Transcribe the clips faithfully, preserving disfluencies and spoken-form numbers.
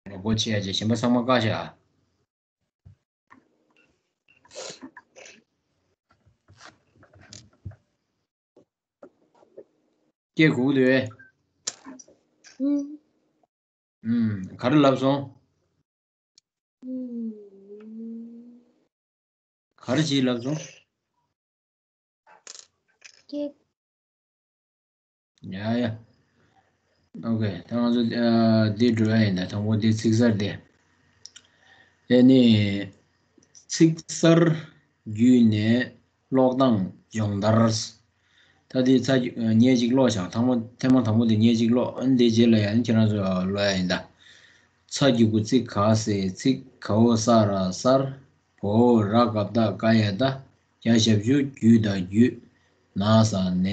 ལོ་སྒོ་ཕྱེ་ཡ་ཅིག་གཞན་པ་ཚང་མ་བཀག་བཞག་སྐད་གོ་གི་འདུག་གས། ཨུམ། ཨུམ། ག་རེ་ལབ་སོང་། ཨུམ། ག་རེ་ཅིག་ལབ་སོང་། ཀྱེ། ཡ་ཡ། ཨོ་ཁེ། ད་ང་ཚོ་ཨ་འདི་འགྲོ་ཡ་ཡིན་ད། དང་པོ་འདི་ཚིག་གསར་དེ། དེ་ནི་ཚིག་གསར་བརྒྱུད་ནས་ཀློག་སྟངས་སྦྱོང་བརྡར། ད་འདི་ཚ་ཉེར་གཅིག་ཀློག་བཞག་དང་པོ་ཐེངས་མ་དང་པོ་འདི་ཉེར་གཅིག་ཀློག་ཨ་ནི་འདི་རྗེས་ལ་ཡ་ནི་ཁྱེད་རང་ཚོ་ཀློག་ཡ་ཡིན་ད། ཚ་གི་གུ་ཚི་ག་ས་ཚིག་ག་འོ་ས་ར་སར། བ་འོག་ར་ག་བཏགས་ག་ཡ་བཏགས། བརྒྱ་ཞབས་ཀྱུ་བརྒྱུད་དང་བརྒྱུད། ན་ས་ནས།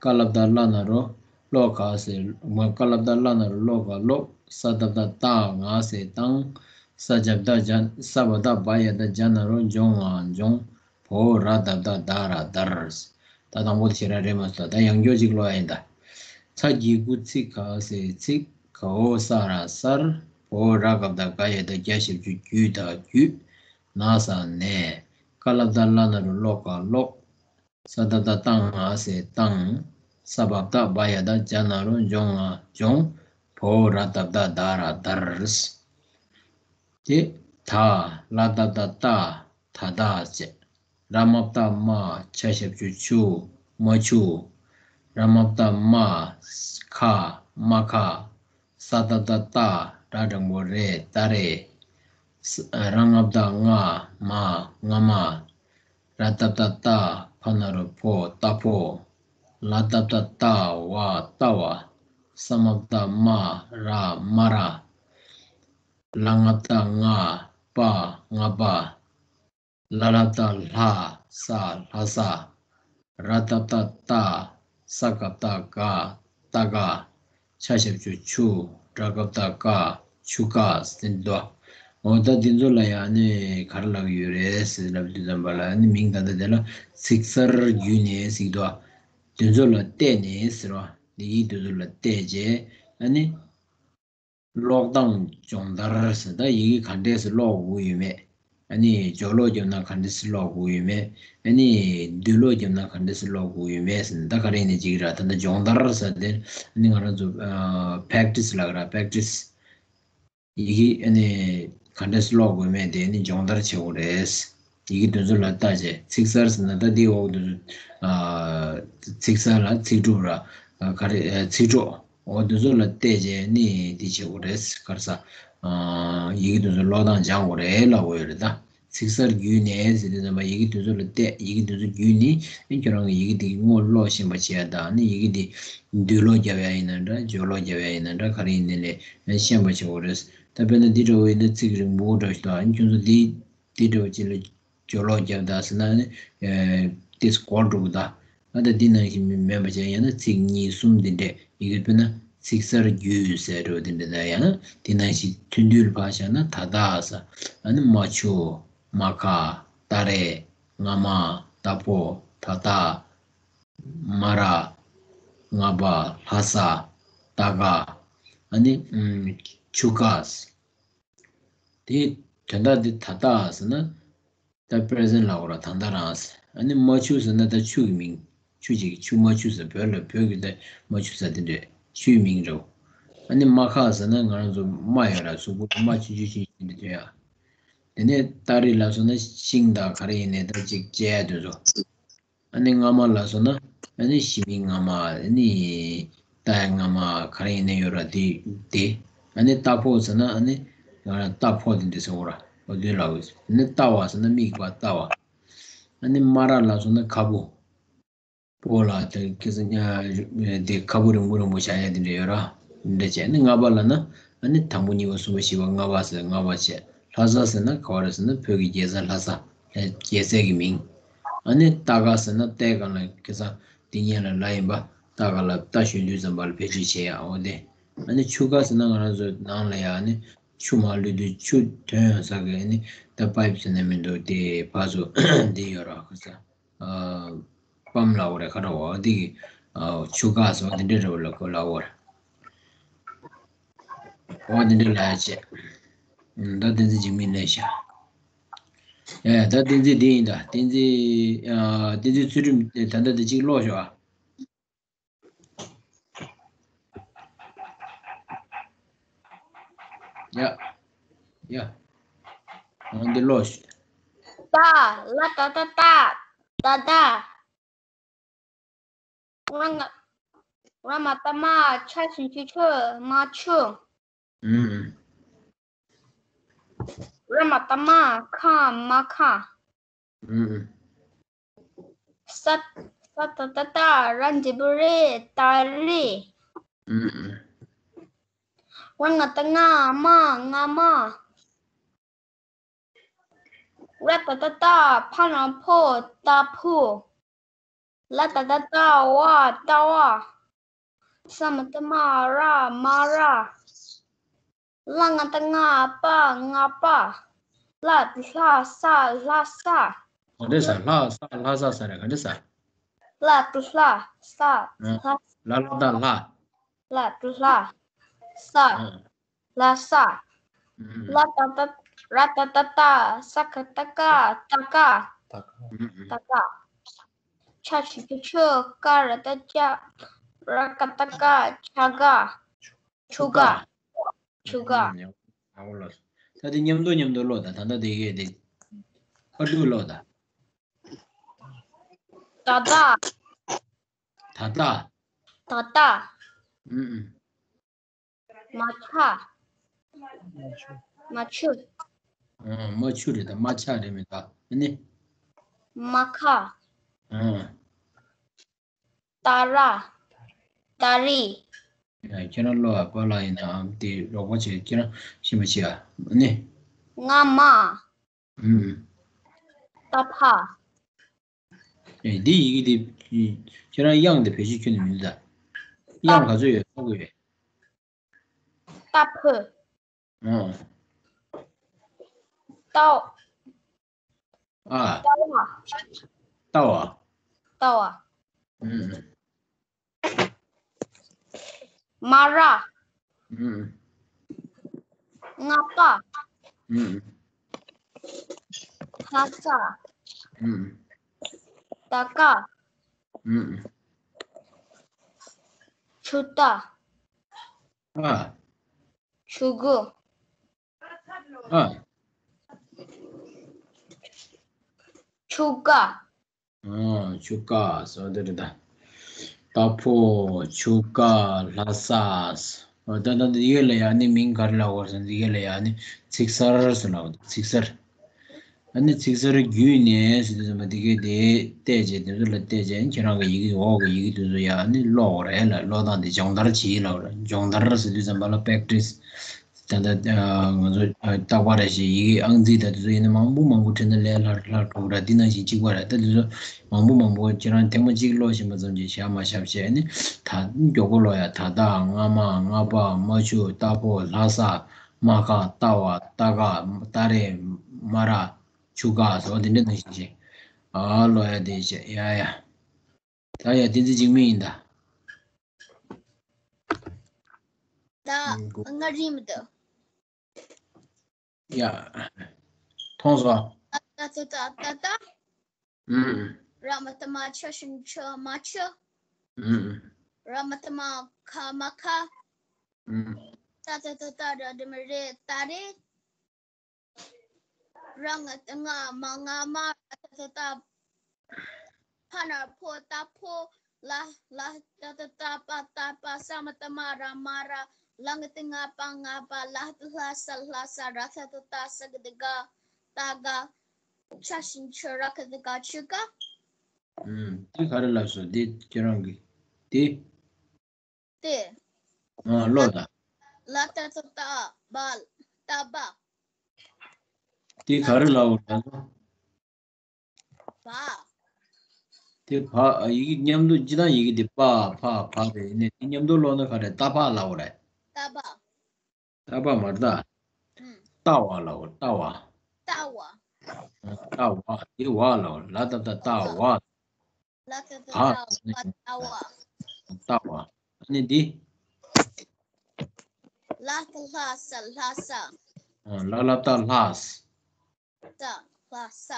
ཀ་ལ་བཏགས་ཀླ་ན་རོ་ཀློ་ག་ཟེར། མ་ཀ་ལ་བཏགས་ཀླ་ན་རོ་ཀློ་ག་ཀློག་ས་ད་བཏགས་བཏང་ང་ཟེར་བཏང་། ས་བརྒྱ་བཏགས་བརྒྱ། ས་བ་བཏགས་བ་ཡ་བཏགས་བརྒྱ་ན་རོ་འབྱོང་ང་འབྱོང་། བ་འོག་ར་ད་བཏགས་བདག་ར་བདར། ད་དང་པོ་དེ་ཞེ་དྲག་རེད་མ་སོང་། ད་ཡང་བསྐྱར་ཅིག་ཀློག་ཡ་ཡིན་ད། ཚ་གི་གུ་ཚི་ག་ས་ཚིག་ག་འོ་ས་ར་སར། བ་འོག་ར་ག་བཏགས་ག་ཡ་བཏགས། བརྒྱ་ཞབས་ཀྱུ་བརྒྱུད་དང་བརྒྱུད། ན་ས་ནས། ཀ་ལ་བཏགས་ཀླ་ན་རོ་ཀློ་ག་ཀློག་ས་ད་བཏགས་བཏང་ང་ཟེར་བཏང་། ས་བ་བཏགས་བ་ཡ་བཏགས་བྱ་ན་རོ་འཇོ་ང་འཇོང་། བ་འོག་ར་ད་བཏགས་བདག་ར་བདར། དེ་ད། ལ་ད་བཏགས་ལྟ། ད་ལྟ་བྱས། ར་མ་བཏགས་རྨ། ཆ་ཞབས་ཀྱུ་ཆུ། རྨ་ཆུ། ར་མ་བཏགས་རྨ། ཁ། རྨ་ཁ། ས་ད་བཏགས་སྟ། ར་འགྲེང་བུ་རེ། སྟ་རེ། ས། ར་ང་བཏགས་རྔ། རྨ། རྔ་མ། ར་ད་བཏགས་རྟ། ཕ་ན་རོ་ཕོ། རྟ་ཕོ། ལ་ད་བཏགས་ལྟ་བ། ལྟ་བ། ས་མ་བཏགས་སྨ། ར། རྨ་ར། ལ་ང་བཏགས་ལྔ། པ། ལྔ་པ། ལ་ལ་བཏགས་ལྷ། ས། ལྷ་ས། ར་ད་བཏགས་རྟ། ས་ག་བཏགས་སྒ། རྟ་སྒ། ཆ་ཞབས་ཀྱུ་ཆུ། ར་ག་བཏགས་རྐ། ཆུ་རྐ་ཟེར་འདུག་འོ་ད་འདི་ཚོ་ལ་ཡང་ནི་ག་རེ་ལབ་ཀྱི་ཡོད་རེད་ཟེར་ལབ་དུས་ཙམ་པ་ལ་ནི་མིང་ད་ལྟ་དེ་ལ་ཚིག་གསར་བརྒྱུད་ནས་ཟེར་གྱི་འདུག་འདི་ཚོ་ལ་བལྟས་ནས་ཟེར་བ། འདི་ཡིག་འདི་ཚོ་ལ་བལྟས་རྗེས་ཨ་ནི། ཀློག་སྟངས་སྦྱོང་བརྡར་ཟེར། ད་ཡི་གེ་ག་འདྲས་སེ་ཀློག་དགོས་ཡོད་མེད། ཨ་ནི་སྦྱོར་ཀློག་བརྒྱབ་ན་ག་འདྲས་སེ་ཀློག་དགོས་ཡོད་མེད། ཨ་ནི་བསྡུས་ཀློག་བརྒྱབ་ན་ག་འདྲས་སེ་ཀློག་དགོས་ཡོད་མེད་ཟེར་ན། ད་ག་རེ་ཡིན་ནའི་ཅིག་ར། ད་ལྟ་སྦྱོང་བརྡར་ཟེར་དེ་ཨ་ནི་ང་རང་ཚོ་ཨ་པེག་ཊི་སི་ལབ་ཀྱི་ར། པེག་ཊི་སི། ཡི་གེ་ཨ་ནི་ག་འདྲས་སེ་ཀློག་དགོས་མེད་དེ་ཨ་ནི་སྦྱོང་བརྡར་བྱེད་དགོས་རེད། ཡི་གེ་འདི་ཚོ་ལ་བལྟས་བྱས། ཚིག་གསར་ཟེར་ན་ད་འདི་འོག་འདི་ཚོ། ཨ་ཚིག་གསར་ལ་ཚིག་གྲུབ་ར། ཨ་ག་རེ། ཨ་ཚིག་གྲོགས། འོ་འདི་ཚོ་ལ་བལྟས་བྱས་ནི་འདི་བྱེད་དགོས་རེད། ག་རེ་ཟ། ཨ་ཡི་གེ་འདི་ཚོ་ཀློག་སྟངས་སྦྱང་དགོས་རེད་ལབ་དགོས་ཡོད་རེད་ད། ཚིག་གསར་བརྒྱུད་ནས་ཟེར་དུས་ཙམ་པ་ཡི་གེ་འདི་ཚོ་ལ་བལྟས། ཡི་གེ་འདི་ཚོ་བརྒྱུད་ནས་ཨ་ཁྱོད་རང་གིས་ཡི་གེ་འདི་ངོ་ཀློག་ཤེས་པ་བྱེད་ཡ་དང་ནི་ཡི་གེ་འདི་བསྡུས་ཀློག་རྒྱབ་ཡ་ཡིན་ན་འདྲ། སྦྱོར་ཀློག་རྒྱབ་ཡ་ཡིན་ན་འདྲ། ག་རེ་ཡིན་ནའི་ལས་ཤེས་པ་བྱེད་དགོས་རེད། ད་དཔེར་ན་འདི་འདྲ་བོ་ཡིན་ན་ཚིག་རིང་པོ་འདྲ་ཞིག་དང་ཨ་ཁྱོད་ཚོ་འདི་འདི་འདྲ་བོ་ཅིག་ལ་སྦྱོར་ཀློག་རྒྱབ་ད་ཟེར་ན་ནི་ཨེ་ཏིས་གོ་འགྲོ་གི་ད། ཨ་ད་འདི་ནང་བཞིན་མིན་མིན་པ་བྱས་ཡང་ན་ཚིག་གཉིས་གསུམ་འདི་འདྲས་ཡི་གེ། དཔེར་ན་ཚིག་གསར་བརྒྱུད་ཟེར་འགྲོ་འདི་འདྲས། ད་ཡང་ན་འདི་ནང་བཞིན་ཐུང་ཐུང་ལ་ཕར་བཞག་ན་ད་ལྟ་ཟེར། ཨ་ནི་རྨ་ཆུ། རྨ་ཁ། རྟ་རེ། རྔ་མ། རྟ་ཕོ། ད་ལྟ། རྨ་ར། རྔ་པ། ལྷ་ས། རྟ་སྒ། ཨ་ནི་ཨུམ་ཆུ་སྒ་ཟེར། དེའི་དོན་དག་འདི་ད་ལྟ་ཟེར་ན། ད་པི་རེ་ཟེན་ཊི་ལབ་དགོས་ར། ད་ལྟ་རང་ཟེར། ཨ་ནི་རྨ་ཆུ་ཟེར་ན་ད་ཆུ་གི་མིང་། ཆུ་གཅིག་ཆུ་རྨ་ཆུ་ཟེར། བོད་ལ་བོད་ཀྱི་ད་རྨ་ཆུ་ཟེར་དེ་འདྲས་ཆུའི་མིང་རེད། ཨ་ནི་རྨ་ཁ་ཟེར་ན་ང་རང་ཚོ་རྨ་ཡོད་ར། གཟུགས་པོ་ལ་རྨ་ཆུང་ཆུང་ཆུང་ཆུང་འདི་ཐོན་ཡ། དེ་ནས་རྟ་རེ་ལབ་སོང་ན་ཤིང་དང་ག་རེ་ཡིན་ནའི་ད་ཅིག་བཅད་ཡ་དེ་ཚོ། ཨ་ནི་རྔ་མ་ལབ་སོང་ན་ཨ་ནི་ཞི་མི་རྔ་མ། ཨ་ནི་རྟ་ཡ་རྔ་མ། ག་རེ་ཡིན་ནའི་ཡོད་ར་དེ་དེ། ཨ་ནི་རྟ་ཕོ་ཟེར་ན་ཨ་ནི་ང་རང་རྟ་ཕོ་དེ་འདྲས་ཟེར་དགོས་ར། འོ་དེ་ལབ་དགོས། ཨ་ནི་རྟ་བ་ཟེར་ན་མིག་པ་རྟ་བ། ཨ་ནི་རྨ་ར་ལབ་སོང་ན་ཁ་སྤུ། སྤོ་ལགས་དེ་ཁ་སང་དེ་ཁ་སྤུ་རིང་པོ་རིང་པོ་བཞག་ཡ་དེ་འདྲ་ཡོད་ར། འདྲ་བྱས་ནི་རྔ་པ་ལབ་ན་ཨ་ནི་དང་པོ་གཉིས་པ་གསུམ་པ་བཞི་པ་ལྔ་པ་ཟེར། རྔ་པ་བྱས། ལྷ་ས་ཟེར་ན་ག་བ་རེད་ཟེར་ན་བོད་ཀྱི་རྒྱལ་ས་ལྷ་ས། རྒྱལ་སྲས་ཀྱི་མིང་། ཨ་ནི་རྟ་སྒ་ཟེར་ན་རྟའི་སྒང་ལ་ཁ་སང་དེ་སྔོན་ལ་ལབ་ཡིན་པ། རྟ་སྒ་ལ་རྟ་ཞོན་དུས་ཙམ་པ་ལ་བེད་སྤྱོད་བྱེད་ཡ། འོ་དེ། ཨ་ནི་ཆུ་སྒ་ཟེར་ན་ང་རང་ཚོ་ནང་ལ་ཡ་ཨ་ནི་ཆུ་མར་བླུགས་དུས་ཆུ་ཐོན་ཡོང་ས་གི་ཨ་ནི་ད་པའིབ་ཟེར་ན་མི་འདུག་དེ་ཕར་ཚུར་འདི་ཡོད་ར། ཁ་སང་། ཨ་པམ་ལབ་དགོས་རེད། ཁ་ར་བ་འདི་གི་ཨ་ཆུ་སྒ་ཟེར་བ་འདི་འདྲ་རེད་པ། ལབ་དགོས་ལབ་དགོས་རེད། འོ་འདི་འདྲ་ལབ་ཡ་བྱས། ད་བསྟན་འཛིན་འཇིགས་མེད་ལས་བྱ། ཡ་ཡ། ད་བསྟན་འཛིན་འདི་ཡིན་ད། བསྟན་འཛིན། ཨ། བསྟན་འཛིན་ཚུལ་ཁྲིམས་དེ་ད་ལྟ་དེ་གཅིག་ཀློག་ཤོག་ཨ། ཡ། ཡ། འོ་འདི་ཀློག་ཤོག་ད། ལ་ད་ད་ད། ད་ད། ར་ང་། ར་མ་བཏགས་རྨ། ཆ་ཞབས་ཀྱུ་ཆུ། རྨ་ཆུ། ཨུམ། ར་མ་བཏགས་རྨ། ཁ། རྨ་ཁ། ཨུམ། ས། ས་ད་བཏགས་སྲ། ར་འགྲེང་བུ་རེ། སྲ་རེ། ཨུམ། ར་ང་བཏགས་རྔ། རྨ། རྔ་མ། ར་ད་བཏགས་རྟ། ཕ་ན་ཕོ། རྟ་ཕོ། ལ་ད་བཏགས་ལྟ་བ། ལྟ་བ། ས་མ་བཏགས་སྨ། སྲ། སྨ་ར། ལ་ང་བཏགས་ལྔ། པ། རྔ་པ། ལྷ་ལྷ་ས། ལྷ་ས། ག་འདྲ་ས། ལྷ་ས། ལྷ་ས་ས་རེད། ག་འདྲ་ས། ལྷ་ལྷ་ས། ཨ། ལྷ། ལ་ལ་བཏགས་ལྷ། ལ་ལྷ་ས། ཨ། ལྷ་ས། ཨུམ། ལ་ད་བཏགས་ར། ད་བཏགས་རྟ། ས་ཀ་བཏགས་སྲ། སྲ་ཀ། སྲ་ཀ། ཨུམ། སྲ་ཀ། ཆ་ཞབས་ཀྱུ་ཆུ། ཀ་ར་བཏགས་ཀྱ། ར་ཀ་བཏགས་ཀྲ། ཀྲ་ཀ། ཆུ་ཀ། ཆུ་ཀ། ཨུམ། ཡག་པོ་ལགས་སོ། ད་དེ་མཉམ་དུ་མཉམ་དུ་ཀློག་དང་། ད་ལྟ་དེ་གས་དེ་ཕར་འགྲོ་ཀློག་དང་། ད་ལྟ། ད་ལྟ། ད་ལྟ། ཨུམ་ཨུམ། རྨ་ཆུ། རྨ་ཆུ། ཨ། རྨ་ཆུ་རེད་ད། རྨ་ཆུ་རེད་མེད་ད། ཨ་ནི། རྨ་ཁ། ཨ། ཏ་ར། ཏ་རི། ཡ། ཁྱེད་རང་ཀློག་ཨ། པཱ་ལགས་ཡིན་ནའང་དེ་རོགས་པ་བྱེད། ཁྱེད་རང་ཤེས་མ་ཤེས་ཨ། ཨ་ནི། རྔ་མ། ཨུམ། ཏ་ཕ། ཨེ། འདི་ཡི་གེ་འདི། ཁྱེད་རང་དབྱངས་འདི་བེད་སྤྱོད་ཁྱོན་ནས་མི་འདུག་ད། དབྱངས་ག་ཚོད་ཡོད་ཧ་གོ་ཡོད། ཏ་ཕུ། ཨ། ཏ། ཨ། ཏ་བ། ཏ་བ། ཏ་བ། ཨུམ། སྨ་ར། ཨུམ། རྔ་པ། ཨུམ། ལྷ་ས། ཨུམ། ད་ཀ། ཨུམ། ཆུ་རྟ། ཨ། ཆུ་གུ། ཨ། ཆུ་ཀ། ཨ། ཆུ་ཀ་ཟེར་བ་དེ་རེད་ད། རྟ་ཕོ། ཆུ་ཀ། ལྷ་ས། ཨ། ད་ད་འདི་ག་ལ་ཡ་ནི་མིང་ག་རེ་ལབ་དགོས་རེད་ཟེར་ན། འདི་ག་ལ་ཡ་ནི་ཚིག་གསར་ཟེར་ལབ། ཚིག་གསར། ཨ་ནི་ཚིག་གསར་བརྒྱུད་ནས་ཟེར་དུས་ཙམ་པ་འདི་གའི་དེ་བལྟས་བྱས། དེ་ཚོ་ལ་བལྟས་བྱས་ཁྱེད་རང་གི་ཡི་གེ། འོག་གི་ཡི་གེ་དེ་ཚོ་ཡ་ནི་ཀློག་དགོས་རེད་ལ། ཀློག་སྟངས་དེ་སྦྱོང་བརྡར་བྱེད་ལབ་རེད། སྦྱོང་བརྡར་ཟེར་དུས་ཙམ་པ་ལ་པེག་ཊི་སི། ད་ལྟ་ང་ཚོ་རྟག་པར་རེ་བཞིན་ཡི་གེ་ཨང་རྩིས་དང་དེ་ཚོ་ཡིན་ན་མང་པོ་མང་པོ་བྲིས་ན་ལས་སླ་སླ་འགྲོ་གི་རེད། འདི་ནང་བཞིན་གཅིག་པ་རེད། ད་དེ་ཚོ་མང་པོ་མང་པོ་ཁྱེད་རང་ཐེངས་མ་གཅིག་ཀློག་ཤེས་པ་ཙམ་གྱིས་བཞག་མ་བཞག་བྱས་ནི། ད་མགྱོགས་པོ་ཀློག་ཡ། ད་རྟ། རྔ་མ། རྔ་པ། རྨ་ཆུ། རྟ་ཕོ། ལྷ་ས། རྨ་ཁ། རྟ་བ། རྟ་ཀ། རྟ་རེ། རྨ་ར། ཆུ་ཀ་ཟེར་བ་དེ་འདྲ་ནང་བཞིན་བྱས། ཨ། ཀློག་ཡ་དེ་བྱས། ཡ་ཡ། ད་ཡ་བསྟན་འཛིན་འཇིགས་མེད་ཡིན་ད། ད་ང་རིམ་དུ། ཡ། མཐོང་སོང་། ད་ད་ད་ད་ད། ཨུམ། ར་མ་བཏགས་རྨ། ཆ་ཞབས་ཀྱུ་ཆུ། རྨ་ཆུ། ཨུམ། ར་མ་བཏགས་རྨ། ཁ། རྨ་ཁ། ཨུམ། ཏ་ད་བཏགས་ཏྲ། ར་འགྲེང་བུ་རེ། ཏྲ་རེ། ར་ང་བཏགས་རྔ། རྨ། རྔ་མ། ར་ད་བཏགས་རྟ། ཕ་ན་ཕོ། རྟ་ཕོ། ལ་ལ་ད་བཏགས་ལྟ། པ་བཏགས་པ། ས་མ་བཏགས་སྨ། སྨ་ར། སྨ་ར། ལ་ང་བཏགས་ལྔ། པ། རྔ་པ། ལྷ་བཏགས་ལྷ། ས་ལྷ་ས། ར་ད་བཏགས་རྟ། ས་ག་བཏགས་རྒ། རྟ་རྒ། ཆ་ཞབས་ཀྱུ་ཆུ། ར་ག་བཏགས་རྒ། ཆུ་རྒ། ཨུམ། འདི་ག་རེ་ལབ་སོང་། འདི་ཁྱེད་རང་གིས་འདི། དེ། ཨ། ཀློག་དང་། ལ་ད་བཏགས་ལྟ། བ། ལྟ་བ། དེ་ག་རེ་ལབ་པ་རེད། བ། དེ་བ། ཡི་གེ་མཉམ་དུ། སྤྱིར་བཏང་ཡི་གེ་དེ་པ་ཕ་བ་རེད། ཡིན་ནའི་དེ་མཉམ་དུ་ཀློག་ན་ག་རེ། ལྟ་བ་ལབ་པ་རེད། ལྟ་བ། ལྟ་བ་མ་རེད་ད། ཨུམ། ལྟ་བ་ལབ། ལྟ་བ། ལྟ་བ། ལྟ་བ། དེ་བ་ལབ། ལ་ད་བཏགས་ལྟ། བ། ལ་ད་བཏགས་ལྟ། བ། ལྟ་བ། ལྟ་བ། ཨ་ནི་འདི། ལ་བཏགས་ལྷ། ས་ལྷ་ས། ཨ། ལ་ལ་བཏགས་ལྷ། ས། ལྷ་ས།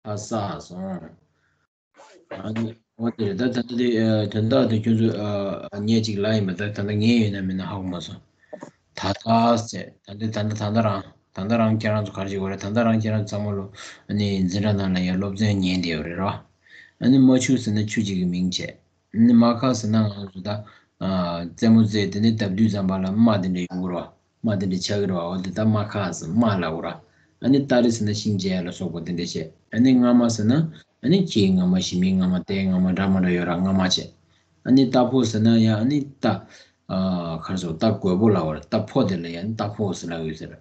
ལྷ་ས་སོང་། ཨ་ནི་འོ་དེ་རེད། ད་ད་ལྟ་དེ་ཨ་དོན་དག་དེ་ཁྱོད་ཚོས་ཨ་ངས་ཅིག་ལབ་ཡིན་པ། ད་ད་ལྟ་ངས་ཡོད་ན་མིན་ན་ཧ་གོ་མ་སོང་། ད་ལྟ་ཟེར། ད་ལྟ་ད་ལྟ་ད་ལྟ་རང་ད་ལྟ་རང་ཁྱེད་རང་ཚོ་ག་རེ་བྱེད་དགོས་རེད། ད་ལྟ་རང་ཁྱེད་རང་ཚོ་ཚང་མ་ལོ་ཨ་ནི་འཛིན་གྲྭ་ནང་ལ་ཡང་སློབ་ཚན་ཉན་བསྡད་ཡོད་རེད་རོ། ཨ་ནི་རྨ་ཆུ་ཟེར་ན་ཆུ་གཅིག་གི་མིང་བྱས། ཨ་ནི་རྨ་ཁ་ཟེར་ན་ང་ཚོ་ད་ཨ་རྩེད་མོ་རྩེ་དེ་ནས་བརྡབ་དུས་ཙམ་པ་ལ་རྨ་དེ་འདྲ་ཡོང་གི་རོ། རྨ་དེ་འདྲ་ཆགས་ཀྱི་རེད་བ། འོ་དེ་ད་རྨ་ཁ་ཟེར་རྨ་ལབ་ར། ཨ་ནི་སྟ་རེ་ཟེར་ན་ཤིང་བཅད་ལ་སོགས་པ་དེ་འདྲ་བྱས། ཨ་ནི་རྔ་མ་ཟེར་ན་ཨ་ནི་ཁྱིའི་རྔ་མ་ཞི་མིའི་རྔ་མ་རྟའི་རྔ་མ་འདྲ་མི་འདྲ་ཡོད་ར། རྔ་མ་བྱས། ཨ་ནི་རྟ་ཕོ་ཟེར་ན་ཡང་ཨ་ནི་རྟ་ཨ་ག་རེ་ཟེར་རྟ་རྒོད་པོ་ལབ་ར། རྟ་ཕོ་དེ་ལ་ཡང་རྟ་ཕོ་ཟེར་ལབ་ཡོད་ཟེར།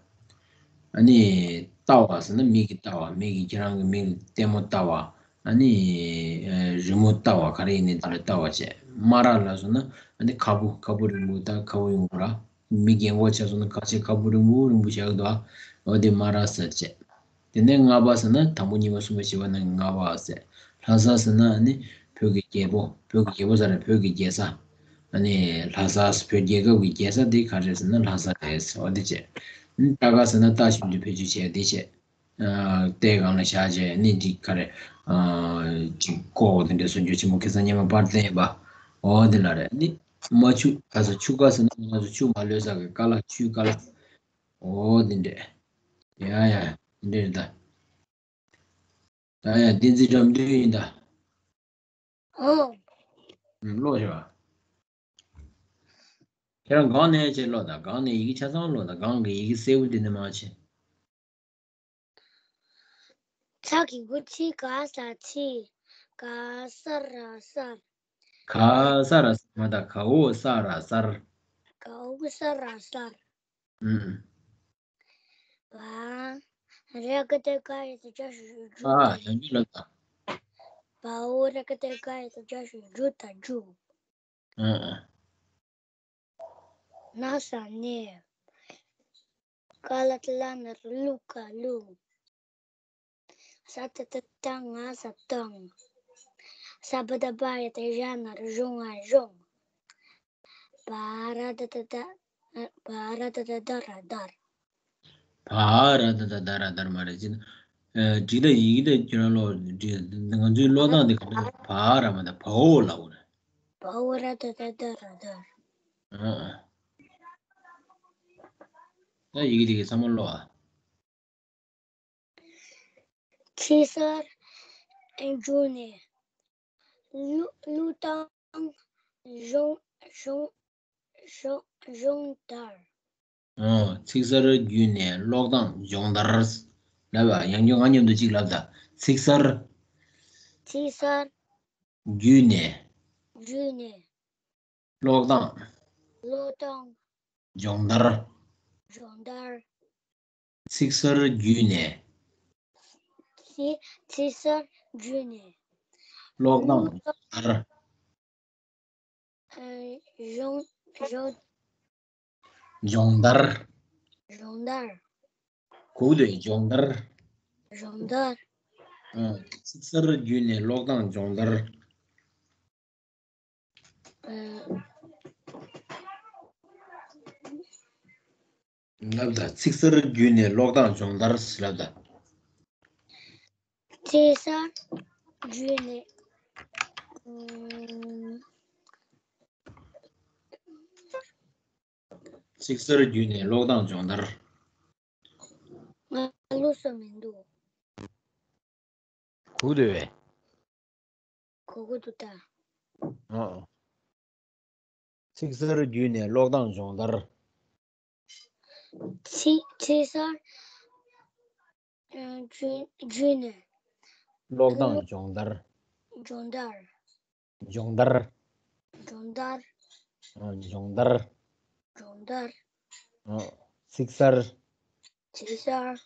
ཨ་ནི་རྟ་བ་ཟེར་ན་མི་གི་རྟ་བ། མི་གི་ཁྱེད་རང་གི་མི་གི་ལྟད་མོ་ལྟ་བ། ཨ་ནི་ཨ་རི་མོ་ལྟ་བ། ག་རེ་ཡིན་ནའི་དེ་ལ་ལྟ་བ་བྱས། རྨ་ར་ལ་སོང་ན་ཨ་ནི་ཁ་སྤུ། ཁ་སྤུ་རིང་པོ། ད་ཁ་སྤུ་ཡོང་གི་ར། མི་རྒན་གོག་ཆགས་སོང་ན་ཁ་ཆེ་ཁ་སྤུ་རིང་པོ་རིང་པོ་བཞག་གི་འདུག་ཨ། འོ་དེ་རྨ་ར་ཟེར་བྱས། དེ་ནས་རྔ་པ་ཟེར་ན་དང་པོ་གཉིས་པ་གསུམ་པ་བཞི་པ་ནང་གི་རྔ་པ་ཟེར། ལྷ་ས་ཟེར་ན་ཨ་ནི་བོད་ཀྱི་རྒྱལ་པོ། བོད་ཀྱི་རྒྱལ་པོ་ཟེར་ར། བོད་ཀྱི་རྒྱལ་ས། ཨ་ནི་ལྷ་ས། བོད་རྒྱལ་ཁབ་ཀྱི་རྒྱལ་ས་དེ་ག་རེ་ཟེར་ན་ལྷ་ས་རེད་ཟེར། འོ་དེ་བྱས། ཨ་ནི་རྟ་ཁ་ཟེར་ན་རྟ་ཞིམ་དུ་བེད་སྤྱོད་བྱས་དེ་བྱས། ཨ་རྟའི་སྒང་ལ་བཞག་བྱས་ཨ་ནི་འདི་ག་རེ་ཨ་ཅིག་ཀོ་དེ་འདྲ་སོ་འཇོ་ཆེན་མོ་ཁེ་ས་སྙེ་མ་པར་བསྟན་པ། འོ་དེ་ལ་རེད། ཨ་ནི་རྨ་ཆུ། ལྷ་ས་ཆུ་ཁ་ཟེར་ན་ང་ཚོ་ཆུ་མ་ལུད་ས་གི་ཀ་ལ། ཆུའི་ཀ་ལ། འོ་དེ་འདྲས། ཡ་ཡ། དེ་འདྲས་རེད་ད། ད་ཡ་བསྟན་འཛིན་དགྲ་འདུལ་ཡིན་ད། ཨོ། ཨུམ། ཀློག་ཤོག། ཁྱེད་རང་སྒང་ནས་བྱས་ཀློག་དང་། སྒང་ནས་ཡི་གེ་ཆ་ཚང་ཀློག་དང་། སྒང་གི་ཡི་གེ་སེར་པོ་དེ་ནས་མར་བྱས། ཚ་གི་གུ་ཚི་ག་ས་ཚི། ག་ས་ར་སར། ག་ས་ར་སར་མ་ད། ག་འོག་ས་ར་སར། ག་འོག་ས་ར་སར། ཨུམ། བ། ར་ག་བཏགས་རྒ་ཡ་བཏགས་རྒྱ་ཞབས་ཀྱུ་རྒྱུ། ཨ། ད་ཡང་བསྐྱར་ལབ་དང་། བ་འོག་ར་ག་བཏགས་རྒ་ཡ་བཏགས་རྒྱ་ཞབས་ཀྱུ་རྒྱུ་ད་རྒྱུ། ཨ་ཨ། ན་ས་ནས། ཀ་ལ་བཏགས་ཀླ་ན་རོ་ཀླུ་ཀ་ཀླུ། ས་ཏ་བཏགས་སྲ་ང་སྲ་སྲང་། ས་བ་བཏགས་སྦ་ཡ་བཏགས་སྦྱ་ན་རོ་སྦྱོ་ང་སྦྱོང་། བ་ར་བཏགས་སྡ་ར་སྡར། བ་ར་བཏགས་སྡ་ར་སྡར་མ་རེད་ཅེ་ན། ཨ་འགྲིག་ད། ཡི་གེ་དེ་ཁྱོད་རང་ཀློག་འགྲིག་ང་ཚོའི་ཀློག་སྟངས་དེ་ག་འདྲ། བ་ར་མ་ད། བ་འོག་ལབ་དགོས་རེད། བ་འོག་ར་བཏགས་སྡ་ར་སྡར། ཨ་ཨ། ད་ཡི་གེ་དེ་གའི་ཚང་མ་ཀློག་ཨ། ཚིག་གསར་བརྒྱུད་ནས་ཀློག་ཀློག་སྟངས། སྦྱོང་སྦྱོང་སྦྱོང་སྦྱོང་བརྡར། ཨོ། ཚིག་གསར་བརྒྱུད་ནས་ཀློག་སྟངས་སྦྱོང་བརྡར། ལབ་ཨ། ཡང་བསྐྱར་ང་མཉམ་དུ་གཅིག་ལབ་དང་། ཚིག་གསར། ཚིག་གསར། བརྒྱུད་ནས། བརྒྱུད་ནས། ཀློག་སྟངས། ཀློག་སྟངས། སྦྱོང་བརྡར། སྦྱོང་བརྡར། ཚིག་གསར་བརྒྱུད་ནས། ཚིག་ཚིག་གསར་བརྒྱུད་ནས། ཀློག་སྟངས། སྦྱོང་བརྡར། ཨ། སྦྱོང་སྦྱོང་། སྦྱོང་བརྡར། སྦྱོང་བརྡར། གོ་གི་འདུག་སྦྱོང་བརྡར། སྦྱོང་བརྡར། ཨ། ཚིག་གསར་བརྒྱུད་ནས་ཀློག་སྟངས་སྦྱོང་བརྡར། ཨ། ལབ་དང་། ཚིག་གསར་བརྒྱུད་ནས་ཀློག་སྟངས་སྦྱོང་བརྡར་ལབ་དང་། ཚིག་གསར་བརྒྱུད་ནས། ཨུམ། ཚིག་གསར་བརྒྱུད་ནས་ཀློག་སྟངས་སྦྱོང་བརྡར། ང་ཀློག་ས་མི་འདུག་གོ་གི་འདུག་གས། གོ་གི་འདུག་ད། ཨོ། ཚིག་གསར་བརྒྱུད་ནས་ཀློག་སྟངས་སྦྱོང་བརྡར། ཚིག་ཚིག་གསར། ཨ། བརྒྱུད་བརྒྱུད་ནས། ཀློག་སྟངས་སྦྱོང་བརྡར། སྦྱོང་བརྡར། སྦྱོང་བརྡར། སྦྱོང་བརྡར། ཨ། སྦྱོང་བརྡར། སྦྱོང་བརྡར། ཨ། ཚིག་གསར། ཚིག་གསར།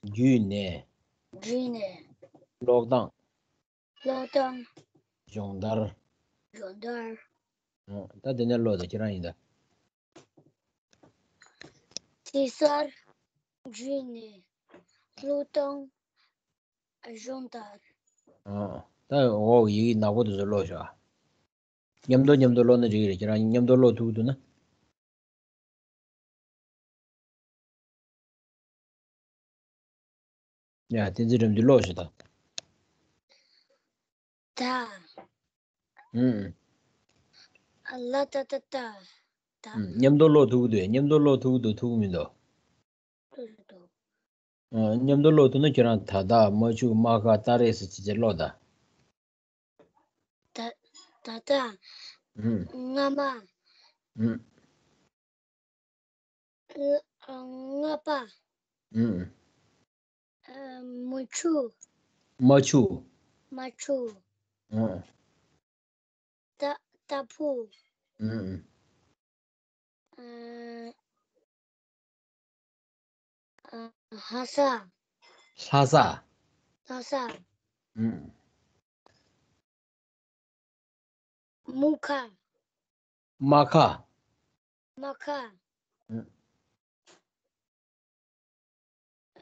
བརྒྱུད་ནས། བརྒྱུད་ནས། ཀློག་སྟངས། ཀློག་སྟངས། སྦྱོང་བརྡར། སྦྱོང་བརྡར། ཨ། ད་དེ་ནས་ཀློག་དང་། ཁྱེད་རང་ཡིན་ད། ཚིག་གསར་བརྒྱུད་ནས་ཀློག་སྟངས་སྦྱོང་བརྡར། ཨ། ད་འོ་ཡི་གེ་ནག་པོ་དེ་ཚོ་ཀློག་ཤོག་ཨ། མཉམ་དུ་མཉམ་དུ་ཀློག་ན་འགྲིག་གི་རེད། ཁྱེད་རང་མཉམ་དུ་ཀློག་ཐུབ་ཀྱི་འདུག་ན། ཡ། བསྟན་འཛིན་རབ་འདུས་ཀློག་ཞུ་དང་། ད། ཨུམ། ལ་ཏ་བཏགས་ལྟ། ད། ཨུམ། མཉམ་དུ་ཀློག་ཐུབ་ཀྱི་འདུག་མཉམ་དུ་ཀློག་ཐུབ་ཀྱི་འདུག་ཐུབ་ཀྱི་མི་འདུག་ཨ། མཉམ་དུ་ཀློག་ཐུབ་ན་ཁྱོད་རང་ད་ལྟ་མ་ཆུ་མ་ཁ་ཏ་རེ་ཟེར་བྱས་བྱས་ཀློག་ད། ད། ད་ལྟ། ཨུམ། སྔ་མ། ཨུམ། ལ། ལྔ་པ། ཨུམ། ཨ། མ་ཆུ། མ་ཆུ། མ་ཆུ། ཨུམ། ཏ། ཏ་ཕོ། ཨུམ། ཨ། ཨ། ལྷ་ས། ལྷ་ས། ལྷ་ས། ཨུམ། མུ་ཁ། མ་ཁ། མ་ཁ། ཨུམ།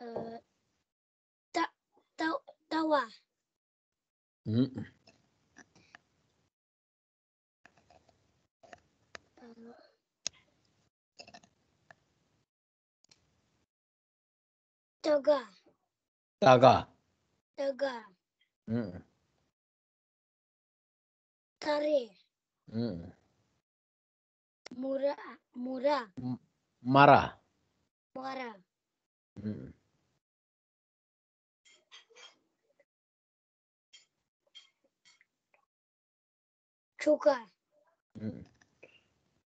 ཨ། ཏ། ཏ། ཏ་བ། ཨུམ། ཏ་ག། ཏ་ག། ཏ་ག། ཨུམ། ཏ་རེ། ཨུམ། མུ་ར། མུ་ར། མ་ར། མ་ར། ཨུམ། ཆུ་ཀ། ཨུམ།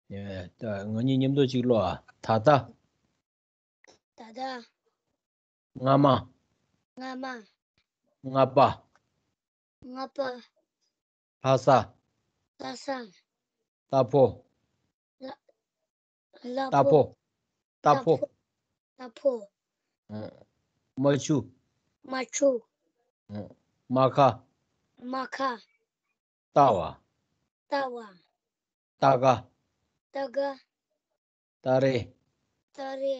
ཡ། ད་ང་གཉིས་མཉམ་དུ་གཅིག་ཀློག་ཨ། ད་ལྟ། ད་ལྟ། སྔ་མ། སྔ་མ། ལྔ་པ། ལྔ་པ། ལྷ་ས། ལྷ་ས། རྟ་ཕོ། ལ། ལ་རྟ་ཕོ། ཕོ། རྟ་ཕོ། རྟ་ཕོ། ཨ། མ་ཆུ། མ་ཆུ། ཨ། མ་ཁ། མ་ཁ། ཏ་བ། ཏ་བ། ཏ་ག། ཏ་ག། ཏ་རེ། ཏ་རེ།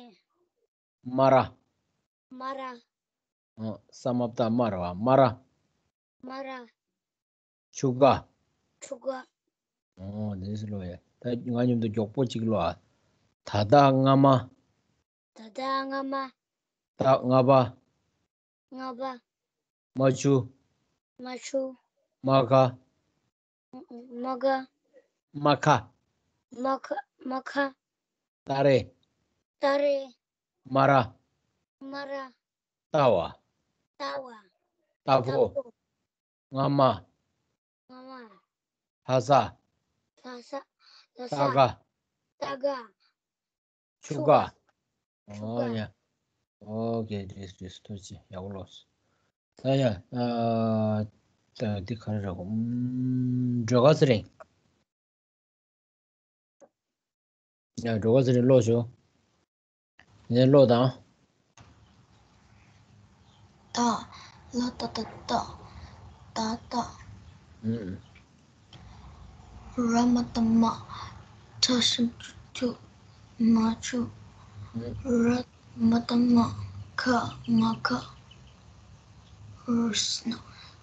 མ་ར། མ་ར། ཨ། ས་མ་བཏགས་སྨ་ར་བ། མ་ར། མ་ར། ཆུ་ཀ། ཆུ་ཀ། ཨོ། འདི་ཟེར་ཀློག་ཡ། ད་ང་མཉམ་དུ་མགྱོགས་པོ་གཅིག་ཀློག་ཨ། ད་ལྟ་སྔ་མ། ད་ལྟ་སྔ་མ། ད། ལྔ་པ། ལྔ་པ། མ་ཆུ། མ་ཆུ། མ་ཁ། མ་ཁ། མ་ཁ། མ་ཁ། མ་ཁ། ཏ་རེ། ཏ་རེ། མ་ར། མ་ར། ཏ་བ། ཏ་བ། རྟ་ཕོ། རྟ་ཕོ། སྔ་མ། སྔ་མ། ལྷ་ས། ལྷ་ས། ལྷ་ས། རྟ་ག། རྟ་ག། ཆུ་ཀ། ཆུ་ཀ། ཨོ་ཡ། ཨོ་ཀེ། བྲིས་བྲིས། ཐུགས་རྗེ་ཆེ། ཡག་པོ་ཀློག་སོང་། ད་ཡ། ཨ། ད་འདི་ག་རེ་རེད་གོ། ཨུམ། སྒྲོལ་དཀར་ཚེ་རིང་། ཡ། སྒྲོལ་དཀར་ཚེ་རིང་ཀློག་ཤོག་ངས་ཀློག་དང་། ད། ལ་ཏ་བཏགས་ལྟ། ད་ལྟ། ཨུམ། ར་མ་བཏགས་རྨ། ཁྲ་ཞབས་ཀྱུ་ཁྲུ། རྨ་ཆུ། ཨུམ། ར་མ་བཏགས་རྨ། ཁ། རྨ་ཁ།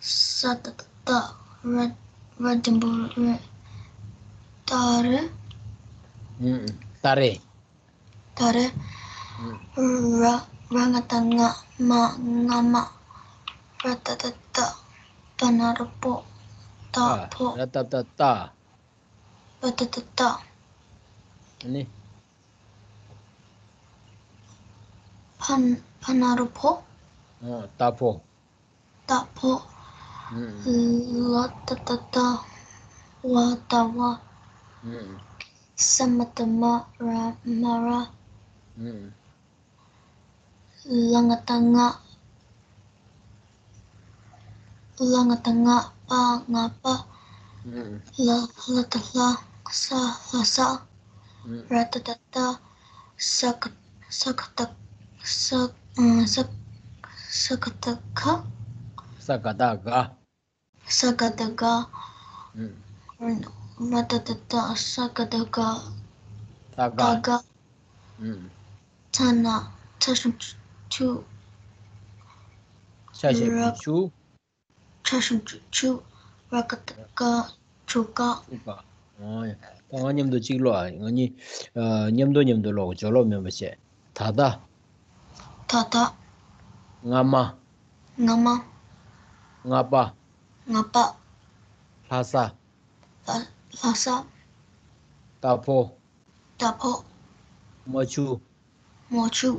ས་ཏ་བཏགས་སྟ། ར། ར་འགྲེང་བུ་རེ། སྟ་རེ། ཨུམ། སྟ་རེ། སྟ་རེ། ཨུམ། ར། ར་ང་བཏགས་རྔ། རྨ། རྔ་མ། ར་ཏ་བཏགས་རྟ། ར་ན་རོ་པོ། རྟ་ཨ། ཕོ། ར་ཏ་བཏགས་རྟ། ར་ཏ་བཏགས་རྟ། ཨ་ནི། ཕ། ཕ་ན་རོ་ཕོ། ཨ། རྟ་ཕོ། རྟ་ཕོ། ཨུམ། ལ་ཏ་བཏགས་ལྟ། ལ་ཏ་ལྟ། ལྟ་བ། ཨུམ། ས་མ་བཏགས་སྨ། ར། སྨ་ར། ཨུམ། ལ་ང་བཏགས་ལྔ། ལ་ང་བཏགས་ལྔ། པ། ལྔ་པ། ཨུམ། ལ། ལ་བཏགས་ལྷ། ས། ལྷ་ས། ཨུམ། ར་ཏ་བཏགས་རྟ། ས་ཀ། ས་ཀ་བཏགས། ས། ཨ། ས། ས་ཀ་བཏགས་ཁ། ས་ཀ་བཏགས་ཁ། ས་ཀ་བཏགས་སྐ། ཨུམ། ར་ཏ་བཏགས་སྟ། ས་ཀ་བཏགས་སྐ། སྟ་སྐ། སྟ་སྐ། ཨུམ། ཚ་ན། ཚ་ཞབས་ཀྱུ་ཚུ། ཚ་ཞབས་ཀྱུ་ཚུ། ཚ་ཞབས་ཀྱུ་ཚུ། ར་ཀ་བཏགས་རྐ། ཚུ་རྐ། ཚུ་རྐ། ཨོ་ཡ། ད་ང་མཉམ་དུ་གཅིག་ཀློག་ཨ། ང་གཉིས། ཨ། མཉམ་དུ་མཉམ་དུ་ཀློག་སྦྱོར་ཀློག་མིན་པ་བྱས། ད་ལྟ། ད་ལྟ། སྔ་མ། རྔ་མ། རྔ་པ། རྔ་པ། ལྷ་ས། ལྷ་ལྷ་ས། རྟ་ཕོ། རྟ་ཕོ། རྨ་ཆུ། རྨ་ཆུ།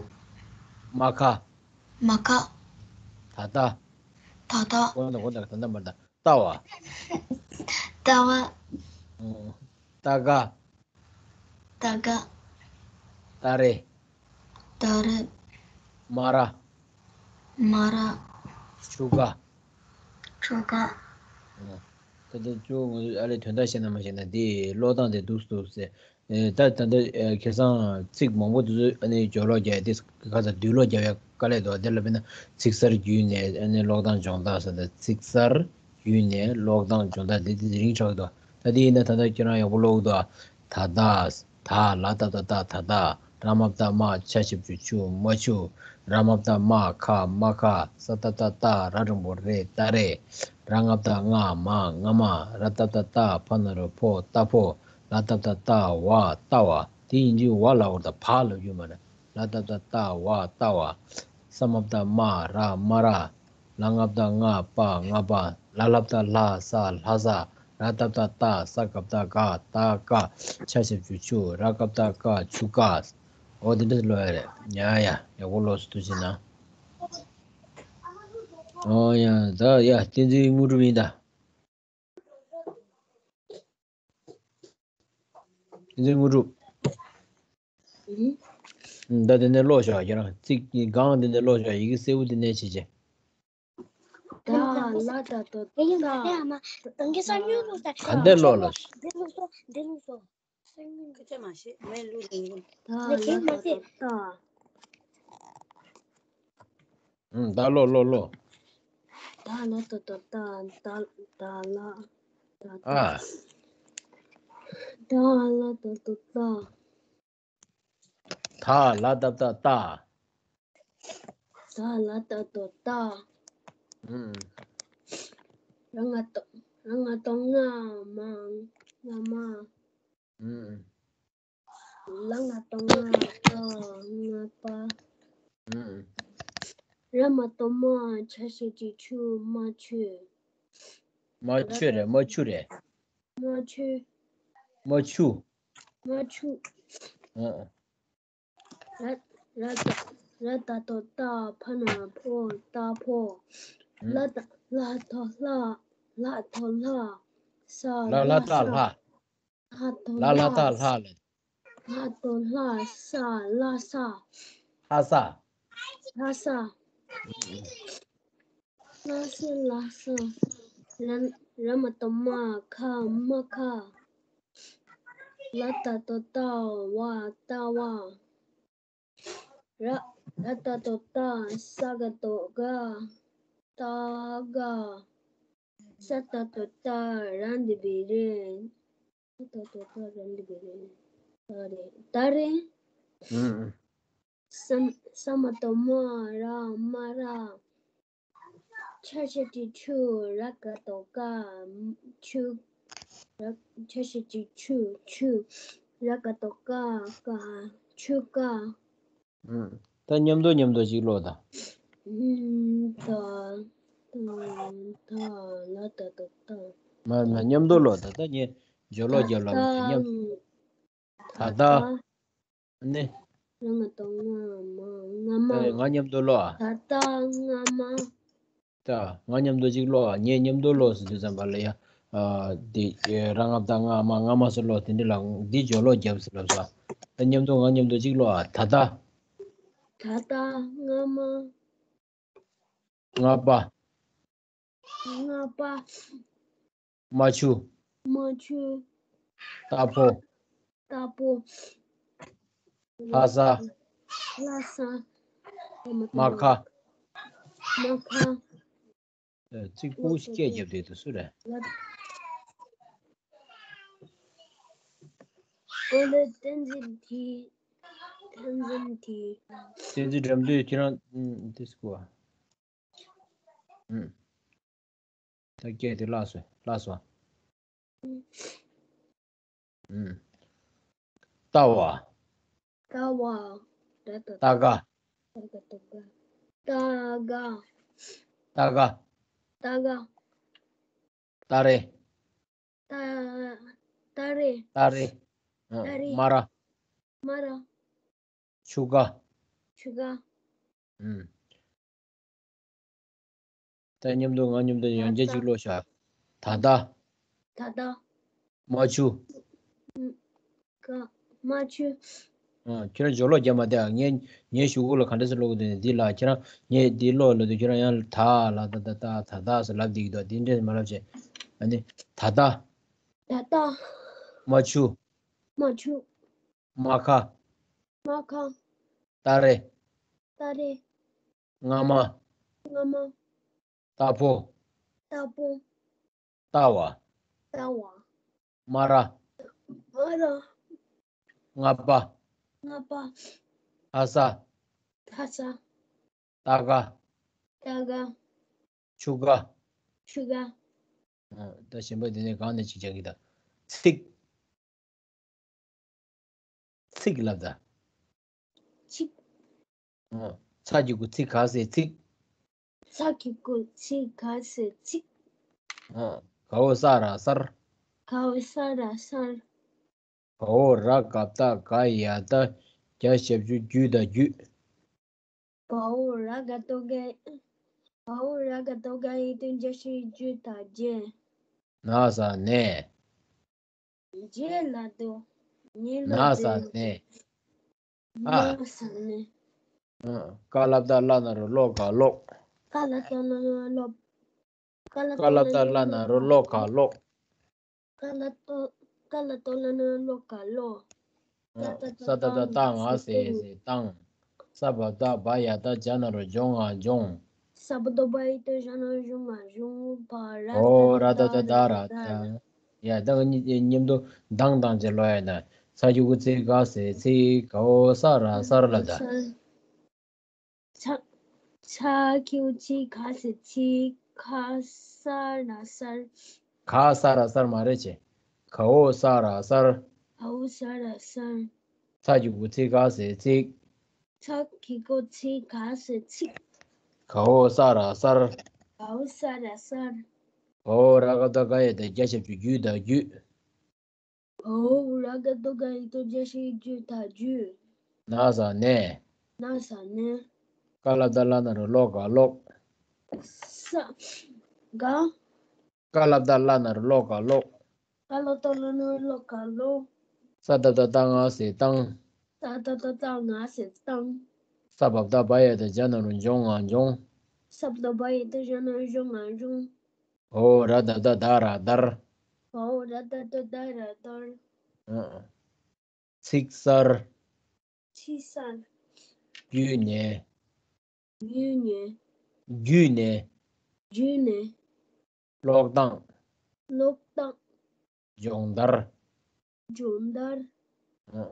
རྨ་ཁ། རྨ་ཁ། ད་ལྟ། ད་ལྟ། གོ་ན་གོ་ན་ད་ལྟ་མ་ལྟ། ལྟ་བ། ལྟ་བ། ཨོ། ལྟ་ག། ལྟ་ག། ལྟ་རེ། ལྟ་རེ། མ་ར། མ་ར། ཆུ་ག། ཆུ་ག། ཨོ། ད་ལྟ་ཅུང་ང་ཚོས་ཨ་ལས་དོན་དག་ཤེས་ན་མ་ཤེས་ན་འདི་ཀློག་སྟངས་དེ་འདུག་འདུག་ཟེར། ཨེ། ད་ད་ལྟ་ཨེ་ཁ་སང་ཚིག་མང་པོ་དེ་ཚོ་ཨ་ནི་སྦྱོར་ཀློག་རྒྱག་ཡ་དེ་ཁ་སང་བསྡུས་ཀློག་རྒྱག་ཡ་དཀའ་ལས་འདུག་དེ་ལ་དཔེར་ན་ཚིག་གསར་བརྒྱུད་ནས་ཨ་ནི་ཀློག་སྟངས་སྦྱོང་སྟངས་ཟེར། ད་ཚིག་གསར་བརྒྱུད་ནས་ཀློག་སྟངས་སྦྱོང་སྟངས་དེ་དེ་རིང་ཆགས་འདུག་ད་དེ་ཡིན་ན་ད་ལྟ་ཁྱེད་རང་ཡག་པོ་ཀློག་འདུག་ད་ད། ད་ལ་ད་བཏགས་ལྟ། ད་ལྟ། ར་མ་བཏགས་རྨ། ཆ་ཞབས་ཀྱུ་ཆུ། རྨ་ཆུ། ར་མ་བཏགས་རྨ། ཁ། རྨ་ཁ། ས་ད་བཏགས་སྟ། ར་འགྲེང་བུ་རེ། སྟ་རེ། ར་ང་བཏགས་རྔ། མ། རྔ་མ། ར་ད་བཏགས་རྟ། ཕ་ན་རོ་ཕོ། རྟ་ཕོ། ལ་ད་བཏགས་ལྟ། བ། ལྟ་བ། དེ་ཡིན་དུས་བ་ལབ་དགོས་རེད། ད་བ་ལབ་རྒྱུ་མ་རེད། ལ་ད་བཏགས་ལྟ། བ། ལྟ་བ། ས་མ་བཏགས་སྨ། ར། སྨ་ར། ལ་ང་བཏགས་རྔ། པ། རྔ་པ། ལ་ལ་བཏགས་ལྷ། ས། ལྷ་ས། ར་ད་བཏགས་རྟ། ས་ག་བཏགས་སྒ། རྟ་སྒ། ཆ་ཞབས་ཀྱུ་ཆུ། ར་ག་བཏགས་རྐ། ཆུ་སྒ། འོ་དེ་འདྲ་ཀློག་ཡ་རེད། ཡ་ཡ། ཡག་པོ་ཀློགས་སོང་། ཐུགས་རྗེ་གནང་། ཨོ་ཡ། ད་ཡ་བསྟན་འཛིན་དངོས་གྲུབ་ཡིན་ད། བསྟན་འཛིན་དངོས་གྲུབ། ཨུ། ད་དེ་ནས་ཀློག་ཤོག་ཁྱེད་རང་། ཚིག་གི་སྒང་དེ་ནས་ཀློག་ཤོག་ཡི་གེ་སེར་པོ་དེ་ནས་བྱེད་བྱེད། ད་ལ་ད་དོ་ད། ད་ལ་ད་དོ་ད། ག་འདྲ་ཀློག་ལ། འདི་ལུགས་སོ། འདི་ལུགས་སོ། ཁ་ཆེ་མ་ཤེས། མེད་ལུགས་ལ་ཡིན། ད་ལ་ད་དོ་ད། ཨུ། ད་ཀློག་ཀློག་ཀློག་ད་ལ་ད་དོ་ད། ད་ད་ལ་ད་དོ། ཨ། ད་ལ་ད་དོ་ད། ད་ལ་ད་བཏགས་ལྟ། ད་ལ་ད་དོ་ད། ཨུ། ར་ང་བཏགས་ར་ང་བཏགས་རྔ། མ། རྔ་མ། ཨུ། ལ་ང་བཏགས་ལྔ། པ། རྔ་པ། ཨུ། ར་མ་བཏགས་རྨ། ཆ་ཞབས་ཀྱུ་ཆུ། རྨ་ཆུ། རྨ་ཆུ་རེད། རྨ་ཆུ་རེད། རྨ་ཆུ། རྨ་ཆུ། རྨ་ཆུ། ཨུ། ར་ར་ད་ར་ད་དོ་རྟ། ཕ་ན་རོ་ཕོ། རྟ་ཕོ། ཨུ། ལ་ད་ལ་ད་ལྷ། ལ་ད་ལྷ། ས། ལ་ལ་ལྷ་ད་ས། ལྷ། ལ་ད་ལ་ལྷ་ལ། ལྷ་ད་ལྷ། ལ་ད་ལྷ། ས། ལྷ་ས། ལྷ་ས། ལྷ་ས། ལྷ་ས། ལྷ་ས། ར་ར་མ་བཏགས་རྨ། ཁ། རྨ་ཁ། ལ་ད་དོ་ལྟ། བ། ལྟ་བ། ར་ར་ད་དོ་རྟ། ས་ག་དོ་སྒ། རྟ་སྒ། ས་ད་དོ་སྟ། ར་འགྲེང་བུ་རེ། ས་ད་དོ་སྟ། ར་འགྲེང་བུ་རེ། སྟ་རེ། སྟ་རེ། ཨུ། ས་ས་མ་བཏགས་སྨ། ར། སྨ་ར། ཆ་ཞབས་ཀྱུ་ཆུ། ར་ག་དོ་རྐ། ཆུ། ར་ཆ་ཞབས་ཀྱུ་ཆུ། ཆུ། ར་ག་དོ་རྐ། རྐ། ཆུ་རྐ། ཨུ། ད་མཉམ་དུ་མཉམ་དུ་ཅིག་ཀློག་ད། ཨུ། ད་ད་ད་ལ་ད་དོ་ད། མ་མ་མཉམ་དུ་ཀློག་ད། ད་ངས་སྦྱོར་ཀློག་རྒྱབ་ལ་མ་མཉམ། ད་ལྟ། ནི། ར་ང་བཏགས་རྔ། མ། རྔ་མ། ཨེ། ང་མཉམ་དུ་ཀློག་ཨ། ད་ལྟ་རྔ་མ། ད་ང་མཉམ་དུ་ཅིག་ཀློག་ཨ། ངས་མཉམ་དུ་ཀློག་ཟེར་དུས་ཙམ་པ་ལ་ཡ། ཨ། འདི་ར་ང་བཏགས་རྔ། མ། རྔ་མ་ཟེར་ཀློག་དེ་འདྲ་ལ་འདི་སྦྱོར་ཀློག་རྒྱབ་ཟེར་ལབ་ས། ད་མཉམ་དུ་ང་མཉམ་དུ་ཅིག་ཀློག་ཨ། ད་ལྟ། ད་ལྟ་རྔ་མ། རྔ་པ། རྔ་པ། རྨ་ཆུ། རྨ་ཆུ། རྟ་ཕོ། རྟ་ཕོ། ལྷ་ས། ལྷ་ས། རྨ་ཁ། རྨ་ཁ། ཨ། ཚིག་སྤུ་གུ་ཞིག་སྐད་རྒྱབ་བསྡད་འདུག་སུ་རེད། ཨོ་ལེ། བསྟན་འཛིན་དེ། བསྟན་འཛིན་དེ། བསྟན་འཛིན་དགྲ་འདུལ། ཁྱེད་རང་། ཨུམ། དེ་སྐུ་བ། ཨུམ། ད་སྐད་དེ་བརླགས་སོང་། བརླགས་སོང་། ཨུམ། ལྟ་བ། ལྟ་བ། ལྟ་ལྟ་ག་ལྟ་ག་ལྟ་ག་ལྟ་ག་ལྟ་ག་ཏ་ག་ཏ་ག་ཏ་རེ། ཏ་ཏ་རེ། ཏ་རེ། ཨ། ཏ་རེ། མ་ར། མ་ར། ཆུ་ག་ཆུ་ག་ཨུམ། ད་མཉམ་དུ་ང་མཉམ་དུ་ཡང་བསྐྱར་ཅིག་ཀློག་ཤག་ད་ལྟ། ད་ལྟ། མ་ཆུ། ཨུམ། ག་མ་ཆུ། ཨ། ཁྱོད་རང་སྦྱོར་ཀློག་རྒྱབ་མ་བསྡད་ཨ། ངས་ངའི་གཞུག་གུ་ལ་ག་འདྲ་སེ་ཀློག་གི་འདུག་ནས་འདི་ལ་ཁྱེད་རང་ངས་འདི་ཀློག་ལབ་དུས་ཁྱོད་རང་ཡང་ད་ལ་ད་ད་ད་ད་ད་ཟེར་ལབ་བསྡད་ཀྱི་འདུག་འདི་འདྲས་མ་ལབ་བྱས། ཨ་ནི་ད་ལྟ། ད་ལྟ། མ་ཆུ། མ་ཆུ། མ་ཁ། མ་ཁ། ཏ་རེ། ཏ་རེ། རྔ་མ། རྔ་མ། རྟ་ཕོ། རྟ་ཕོ། རྟ་བ། རྟ་བ། མ་ར། མ་ར། རྔ་པ། རྔ་པ། ཧ་ས། ཧ་ས། ཏ་ག་ཏ་ག་ཆུ་ག་ཆུ་ག་ཨ། ད་གཞན་པ་འདི་ནས་གང་ནས་ཅིག་སྦྱང་གི་ད། ཚིག་ཚིག་ལབ་ད། ཚིག་ཨ། ཚ་གི་གུ་ཚི་ག་ཟེར་ཚིག་ཚ་གི་གུ་ཚི་ག་ཟེར་ཚིག་ཨ། ག་འོག་ས་ར་གསར། ག་འོག་ས་ར་གསར། ག་འོག་ར་ག་བཏགས་ག་ཡ་བཏགས་བརྒྱ་ཞབས་ཀྱུ་བརྒྱུད་དང་བརྒྱུད། ག་འོག་ར་ག་བཏགས་ག་ག་འོག་ར་ག་བཏགས་ག་ཡ་བཏགས་བརྒྱ་ཞབས་ཀྱུ་བརྒྱུད་དང་བརྒྱུད། ན་ས་ནས། རྗེས་ལ་དོ། ཉེ་ལ་ན་ས་དོ། ནས། ཨ། ན་ས་ནས། ཨ། ཀ་ལ་བཏགས་ཀླ་ན་རོ་ཀློ་ག་ཀློག་ཀ་ལ་བཏགས་ཀླ་ན་རོ་ཀློ། ཀ་ལ་བཏགས་ཀླ་ན་རོ་ཀློ་ག་ཀློག་ཀ་ལ་བཏགས་ཀ་ལ་བཏགས་ཀླ་ན་རོ་ཀློ་ག་ཀློག་ཨ། ས་ད་བཏགས་སྟ་ང་ཟེར་ཟེར་སྟངས། ས་བ་བཏགས་སྦ་ཡ་བཏགས་སྦྱ་ན་རོ་སྦྱོ་ང་སྦྱོངས། ས་བ་བཏགས་སྦ་ཡ་བཏགས་སྦྱ་ན་རོ་སྦྱོ་ང་སྦྱོངས། བ་ར་ཨོ་ར་ད་ད་ད་ར་ད། ཡ་ད་ང་གཉིས་མཉམ་དུ་མདང་མདང་བྱས་ཀློག་ཡ་ན། ཚ་གི་གུ་ཚི་ག་ཟེར་ཚིག་ག་འོག་ས་ར་གསར་ལབ་ད། ཚ་ཚ་གི་གུ་ཚི་ག་ཟེར་ཚིག་ག་ས་ར་གསར། ག་ས་ར་གསར་མ་རེད་ཅེ། ག་འོག་ས་ར་གསར། ག་འོག་ས་ར་གསར། ཚ་གི་གུ་ཚི་ག་ཟེར་ཚིག་ཚ་གི་གུ་ཚི་ག་ཟེར་ཚིག་ག་འོག་ས་ར་གསར། ག་འོག་ས་ར་གསར། ག་འོག་ར་ག་བཏགས་ག་ཡ་བཏགས་བརྒྱ་ཞབས་ཀྱུ་བརྒྱུད་དང་བརྒྱུད། ག་འོག་ར་ག་བཏགས་ག་ཡ་བཏགས་བརྒྱ་ཞབས་ཀྱུ་བརྒྱུད་དང་བརྒྱུད། ན་ས་ནས། ན་ས་ནས། ཀ་ལ་བཏགས་ཀླ་ན་རོ་ཀློ་ག་ཀློག་ས། ག་ཀ་ལ་བཏགས་ཀླ་ན་རོ་ཀློ་ག་ཀློག་ཀ་ལ་བཏགས་ཀླ་ན་རོ་ཀློ་ག་ཀློག་ས་ད་བཏགས་སྟ་ང་ཟེར་སྟངས། ས་ད་བཏགས་སྟ་ང་ཟེར་སྟངས། ས་བ་བཏགས་སྦ་ཡ་བཏགས་སྦྱ་ན་རོ་སྦྱོ་ང་སྦྱོངས། ས་བ་བཏགས་སྦ་ཡ་བཏགས་སྦྱ་ན་རོ་སྦྱོ་ང་སྦྱོངས། འོ་ར་ད་བཏགས་སྡ་ར་སྡར། འོ་ར་ད་བཏགས་སྡ་ར་སྡར། ཨ། ཚིག་གསར། ཚིག་གསར། བརྒྱུད་ནས། བརྒྱུད་ནས། བརྒྱུད་ནས། བརྒྱུད་ནས། ཀློག་སྟངས། ཀློག་སྟངས། སྦྱོང་བརྡར། སྦྱོང་བརྡར། ཨ།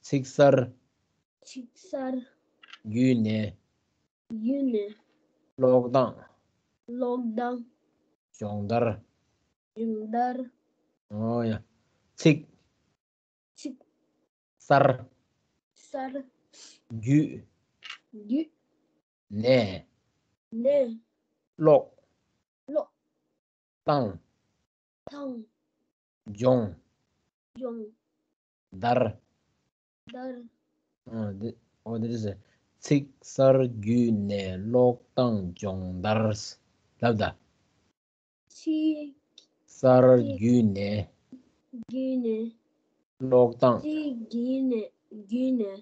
ཚིག་གསར། ཚིག་གསར། བརྒྱུད་ནས། བརྒྱུད་ནས། ཀློག་སྟངས། ཀློག་སྟངས། སྦྱོང་བརྡར། སྦྱོང་བརྡར། ཨོ་ཡ། ཚིག་ཚིག་གསར། གསར། བརྒྱུད། བརྒྱུད། ནས། ནས། ཀློག་ཀློག་སྟངས། སྟངས། སྦྱོང་། སྦྱོང་། བརྡར། བརྡར། ཨ། འདི། ཨོ་འདི་རེད་ཟེར། ཚིག་གསར་བརྒྱུད་ནས་ཀློག་སྟངས་སྦྱོང་བརྡར། ལབ་ད། ཚིག་གསར་བརྒྱུད་ནས། བརྒྱུད་ནས། ཀློག་སྟངས། ཚིག་བརྒྱུད་ནས། བརྒྱུད་ནས།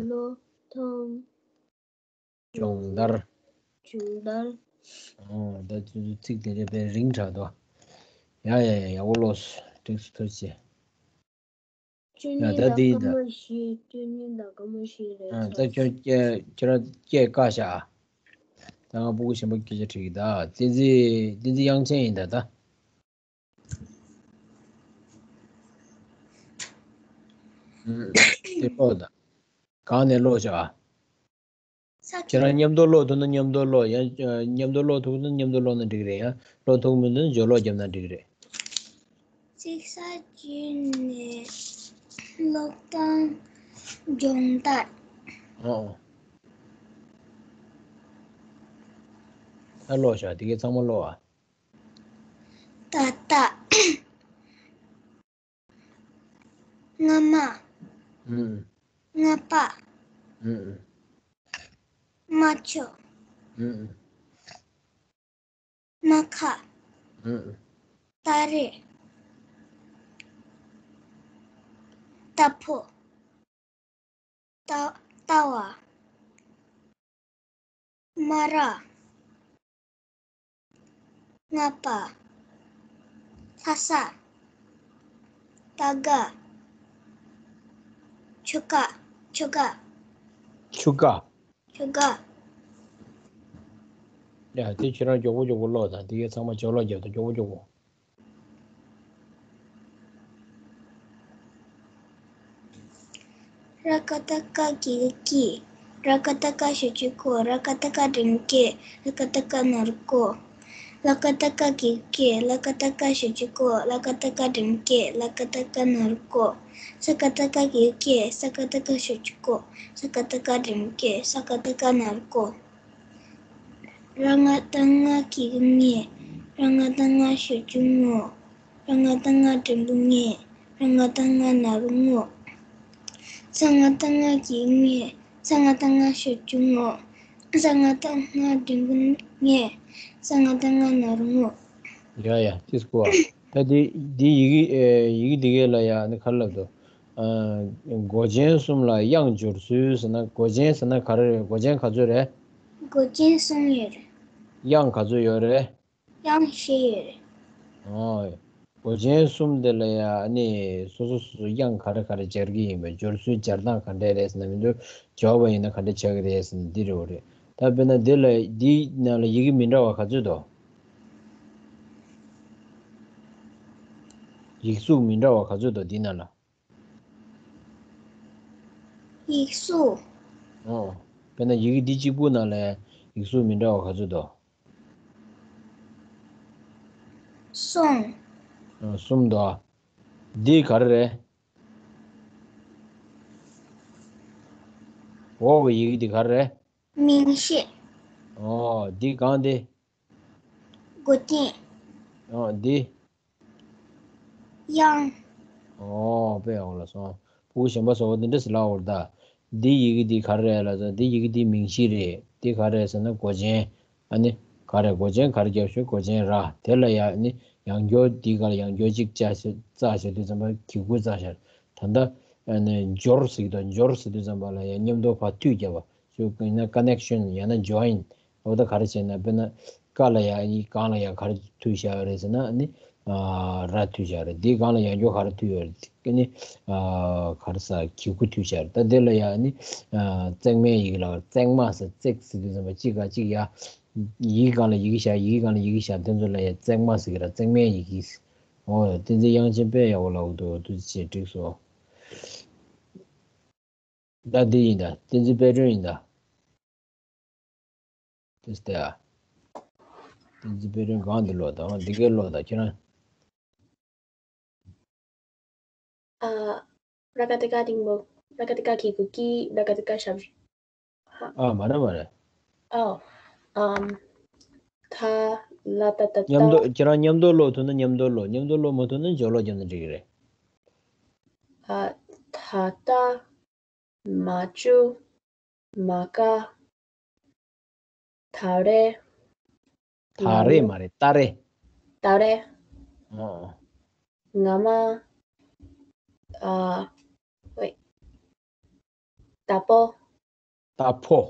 ཀློག་སྟངས། སྦྱོང་བརྡར། སྦྱོང་བརྡར། ཨོ་ད་ཚིག་དེ་འདྲ་དཔེ་རིང་དྲགས་འདུག་ཡ་ཡ་ཡ་ཡག་པོ་ཀློག་སོང་། ཐུགས་རྗེ་ཆེ། བཅུ་གཉིས་ཡ་ད་དང་འདི་སྐར་ད། མ་བཞི། བཅུ་གཉིས་དང་སྐར་མ་བཞི་རེད། ཨ་ད་ཚར་ཁྱོད་སྐད་ཁྱོད་རང་སྐད་བཀག་ཤག་ད་ང་སྤུ་གུ་གཞན་པ་སྐད་ཆ་དྲིས་ཀྱི་ད། བསྟན་འཛིན་བསྟན་འཛིན་དབྱངས་ཅན་ཡིན་ད་ད། ཨུམ། དེ་ཀློག་ད། གང་ནས་ཀློག་ཤག་ཁྱེད་རང་མཉམ་དུ་ཀློག་ཐུབ་ན་མཉམ་དུ་ཀློག་ཡང་། མཉམ་དུ་ཀློག་ཐུབ་ན་མཉམ་དུ་ཀློག་ན་འགྲིག་རེད། ཡང་ཀློག་ཐུབ་མི་འདུག་ན་སྦྱོར་ཀློག་བརྒྱབ་ན་འགྲིག་རེད། ཚིག་གསར་བརྒྱུད་ནས་ཀློག་སྟངས་སྦྱོང་བརྡར། ཨོ། ད་ཀློག་ཤག་དེ་གའི་ཚང་མ་ཀློག་ཨ། ཏ་ཏ། རྔ་མ། ཨུམ། རྔ་པ། ཨུམ། རྨ་ཆུ། ཨུམ། རྨ་ཁ། ཨུམ། སྟ་རེ། རྟ་ཕོ། རྟ་རྟ་བ། སྨ་ར། རྔ་པ། ལྷ་ས། རྟ་སྒ། ཆུ་སྒ། ཆུ་སྒ། ཆུ་སྒ། ཆུ་སྒ། ཡ་དེ་ཁྱེད་རང་མགྱོགས་པོ་མགྱོགས་པོ་ཀློག་དང་དེ་གའི་ཚང་མ་ཅོག་ལ་རྒྱབ་དང་མགྱོགས་པོ་མགྱོགས་པོ། ར་ཀ་ཏ་ཀ་གི་གུ་གི། ར་ཀ་ཏ་ཀ་ཞབས་ཀྱུ་རྐོ། ར་ཀ་ཏ་ཀ་འགྲེང་བུ་རྐེད། ལ་ཀ་ཏ་ཀ་ནོར་བུ་རྐོ། ལ་ཀ་ཏ་ཀ་གི་གུ་གི། ལ་ཀ་ཏ་ཀ་ཞབས་ཀྱུ་རྐོ། ལ་ཀ་ཏ་ཀ་འགྲེང་བུ་རྐེད། ལ་ཀ་ཏ་ཀ་ནོར་བུ་རྐོ། ས་ཀ་ཏ་ཀ་གི་གུ་གི། ས་ཀ་ཏ་ཀ་ཞབས་ཀྱུ་རྐོ། ས་ཀ་ཏ་ཀ་འགྲེང་བུ་རྐེད། ས་ཀ་ཏ་ཀ་ནོར་བུ་རྐོ། ར་ང་ཏ་ང་གི་གུ་ངེ། ར་ང་ཏ་ང་ཞབས་ཀྱུ་རྔོ། ར་ང་ཏ་ང་འགྲེང་བུ་ངེ། ར་ང་ཏ་ང་ནོར་བུ་རྔོ། ས་ང་ཏ་ང་གི་གུ་ངེ། ས་ང་ཏ་ང་ཞབས་ཀྱུ་རྔོ། ས་ང་ཏ་ང་འགྲེང་བུ་ངེ། ས་ང་ཏ་ང་ནོར་བུ་རྔོ། ཡ་ཡ་ཏིས་ཀོ། ད་དེ་དེ་ཡི་གེ་ཨེ་ཡི་གེ་དེ་གའི་ལ་ཡ་ནི་ག་རེ་ལབ་འདུག་ཨ། མགོ་ཅན་གསུམ་ལ་དབྱངས་སྦྱོར་ཚུལ་ཟེར་ན་མགོ་ཅན་ཟེར་ན་ག་རེ་རེད། མགོ་ཅན་ག་ཚོད་རེད། མགོ་ཅན་གསུམ་ཡོད་རེད། དབྱངས་ག་ཚོད་ཡོད་རེད། དབྱངས་བཞི་ཡོད་རེད། ཨོ། མགོ་ཅན་གསུམ་དེ་ལ་ཡ་ནི་སོ་སོ་སོ་སོ་དབྱངས་ག་རེ་ག་རེ་སྦྱར་གྱི་ཡིན་པ། སྦྱོར་ཚུལ་སྦྱར་སྟངས་ག་འདྲས་རེད་ཟེར་ན་མི་འདུག་སྦྱོར་བ་ཡིན་ན་ག་འདྲས་ཆགས་ཀྱི་རེད་ཟེར་ན་འདི་རེད་བ་རེད། ད་དཔེར་ན་འདི་ལ་འདིའི་ནང་ལ་ཡི་གེ་མི་འདྲ་བ་ག་ཚོད་འདུག་ཡིག་གཟུགས་མི་འདྲ་བ་ག་ཚོད་འདུག་འདི་ནང་ལ། ཡིག་གཟུགས། ཨོ། དཔེར་ན་ཡི་གེ་འདི་གཅིག་པུ་ནང་ལ་ཡིག་གཟུགས་མི་འདྲ་བ་ག་ཚོད་འདུག་གསུམ། ཨོ། གསུམ་འདུག་འདི་ག་རེ་རེད། འོག་གི་ཡི་གེ་འདི་ག་རེ་རེད། མིང་གཞི། ཨོ། འདི་གང་འདི། མགོ་རྟིང་། ཨོ། འདི། དབྱངས། ཨོ། དཔེ་ཡག་པོ་ལ་སོང་། ཕྲུ་གུ་གཞན་པ་ཚོ་འདི་འདྲ་ཟེར་ལབ་འོར་ད། འདི་ཡི་གེ་འདི་ག་རེ་རེད་ལབ་ཙང་འདི་ཡི་གེ་འདི་མིང་གཞི་རེད། འདི་ག་རེ་རེད་ཟེར་ན་མགོ་ཅན། ཨ་ནི། ག་རེ་མགོ་ཅན་ག་རེ་རྒྱབ་ཤོག་མགོ་ཅན་ར། དེ་ལ་ཡ་ཨ་ནི། ཡང་སྐྱོར་འདི་ག་ལ་ཡང་སྐྱོར་གཅིག་བཅའ་ཤ་རྩ་བྱེད་དུས་ཙམ་པ་གི་གུ་རྩ་ཤ། ད་ལྟ། ཨ་ནི། སྦྱོར་ཟེར་གི་འདུག་སྦྱོར་ཟེར་དུས་ཙམ་པ་ལ་ཡ་མཉམ་དུ་ཕར་མཐུད་རྒྱབ་པ། ཞུ་ཡིན་ན་ཀ་ནེག་ཤན་ཡང་ན་ཇོ་ཡིན། འོ་ད་ག་རེ་བྱས་ན་དཔེར་ན་ཀ་ལ་ཡ་ཨ་ནི་གང་ལ་ཡ་ག་རེ་མཐུད་བཞག་ཡོད་རེད་ཟེར་ན་ཨ་ནི་ཨ་ར་མཐུད་བཞག་ཡོད་རེད། འདི་གང་ལ་ཡང་སྐྱོར་ག་རེ་མཐུད་ཡོད་རེད། ཨ་ནི་ཨ་ག་རེ་ཟ་གི་གུ་མཐུད་བཞག་ཡོད་རེད། ད་འདི་ལ་ཡ་ཨ་ནི་ཨ་བརྩེགས་མའི་ཡི་གེ་ལ་བརྩེགས་མ་ཟེར། བརྩེགས་ཟེར་དུས་ཙམ་པ་གཅིག་ག་གཅིག་ཡ་ཡི་གེ་གང་ལ་ཡི་གེ་བཞག་ཡི་གེ་གང་ལ་ཡི་གེ་བཞག་དེ་ཚོ་ལ་ཡ་བརྩེགས་མ་ཟེར་གི་ར། བརྩེགས་མའི་ཡི་གེ། འོ་བསྟན་འཛིན་དབྱངས་ཅན་དཔེ་ཡག་པོ་ལབ་འདུག་འདུག་ཅེས་འགྲིག་སོང་། ད་འདི་ཡིན་ད། བསྟན་འཛིན་དཔལ་སྒྲོན་ཡིན་ད། དེ་སྟེ་ཨ། བསྟན་འཛིན་དཔལ་སྒྲོན་གང་འདི་ཀློག་ད། འོ་འདི་གའི་ཀློག་ད་ཁྱེད་རང་། ཨ། ར་ག་ཏི་ཀ་འགྲེང་བུ། ར་ག་ཏི་ཀ་གི་གུ་གི། ར་ག་ཏི་ཀ་ཞབས། ཧ། ཨ་མ་རེད་མ་རེད། ཨོ། ཨམ། ཐ། ལ་ཏ་ཏ་ཏ། མཉམ་དུ་ཁྱེད་རང་མཉམ་དུ་ཀློག་ཐུབ་ན་མཉམ་དུ་ཀློག་མཉམ་དུ་ཀློག་མ་ཐུབ་ན་སྦྱོར་ཀློག་རྒྱབ་ན་འགྲིག་གི་རེད། ཨ། ད་ལྟ། མ་བཅུ། མ་ཀ། ད་རེ། ད་རེ་མ་རེད་ད་རེ། ད་རེ། ཨོ། རྔ་མ། ཨ། ཝེ། ད་པོ། ད་ཕོ།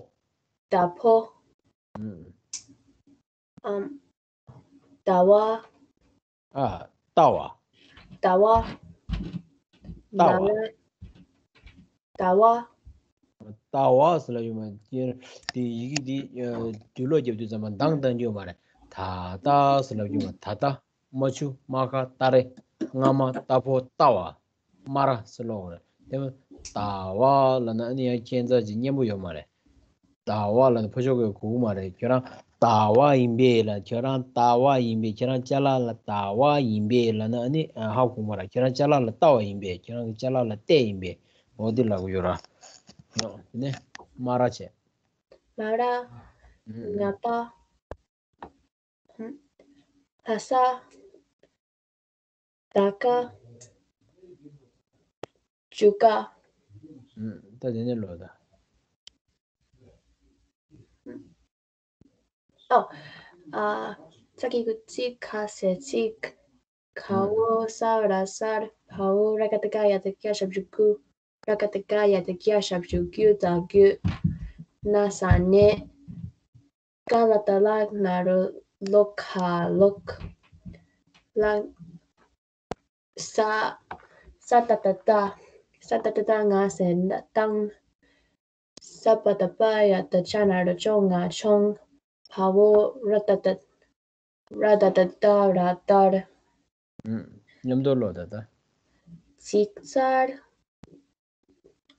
ད་ཕོ། ཨུམ། ཨམ། ད་བ། ཨ། ད་བ། ད་བ། ད་བ། ན་ལ། ད་བ། ད་བ་ཟེར་ལབ་ཡོད་མ་རེད། དེ་ཡི་གེ་འདི་ཨ་འདུས་ཀློག་རྒྱབ་དུས་ཙམ་པ་མདངས་བཏང་རྒྱུ་ཡོད་མ་རེད། ད་ལྟ་ཟེར་ལབ་ཡོད་མ་རེད། ད་ལྟ། མ་བཅུ། མ་ཀ། ད་རེ། རྔ་མ། ད་ཕོ། ད་བ། སྨ་ར་ཟེར་ཀློག་རེད། དེ་མ་ད་བ་ལབ་ན་ཨ་ནི་ཡང་ཁྱད་མཚར་ཅིག་སྙན་པོ་ཡོད་མ་རེད། ཟླ་བ་ལབ་ན་ཕོ་ཤོག་གིས་གོ་གི་མ་རེད། ཁྱོད་རང་ཟླ་བ་ཡིན་པས་ལབ། ཁྱོད་རང་ཟླ་བ་ཡིན་པས། ཁྱེད་རང་ཅ་ལག་ལ་ཟླ་བ་ཡིན་པས་ལབ་ན་ཨ་ནི་ཧ་གོ་གི་མ་རེད། ཁྱེད་རང་ཅ་ལག་ལ་ལྟ་བ་ཡིན་པས། ཁྱེད་རང་གི་ཅ་ལག་ལ་བལྟས་ཡིན་པས། འོ་དེ་ལབ་གི་ཡོད་ར། ཨོ་དེ་ནས་སྨ་ར་བྱས། སྨ་ར། རྔ་པ། ལྷ་ས། ད་ཀ། ཇུ་ཀ། ད་དེ་ནས་ལོ་ད། ཨོ། ཨ། ཚ་གི་གུ་ཚི་ཁ་སེ་ཚིག་ག་འོ་ས་ར་སར། བ་འོ་ར་ག་བཏགས་རྒ་ཡ་བཏགས་རྒྱ་ཞབས་ཀྱུ་རྐུ། ར་ག་བཏགས་རྒ་ཡ་བཏགས་རྒྱ་ཞབས་ཀྱུ་རྒྱུ་ད་རྒྱུད། ན་ས་ནས། ཀ་ལ་བཏགས་ཀླ་ན་རོ་ཀློ་ཁ་ལོག་ལ། ས། ས་ཏ་བཏགས་སྟ། ས་ཏ་བཏགས་སྟ་ང་སེ་བཏང་། ས་པ་བཏགས་སྤ་ཡ་བཏགས་སྤྱ་ན་རོ་སྤྱོ་ང་སྤྱོང་། བ་འོ་ར་བཏགས་བཏགས། ར་བཏགས་བཏགས་རྡ་ར་བདར། ཨུམ། མཉམ་དུ་ཀློག་ད་ད། ཚིག་གསར།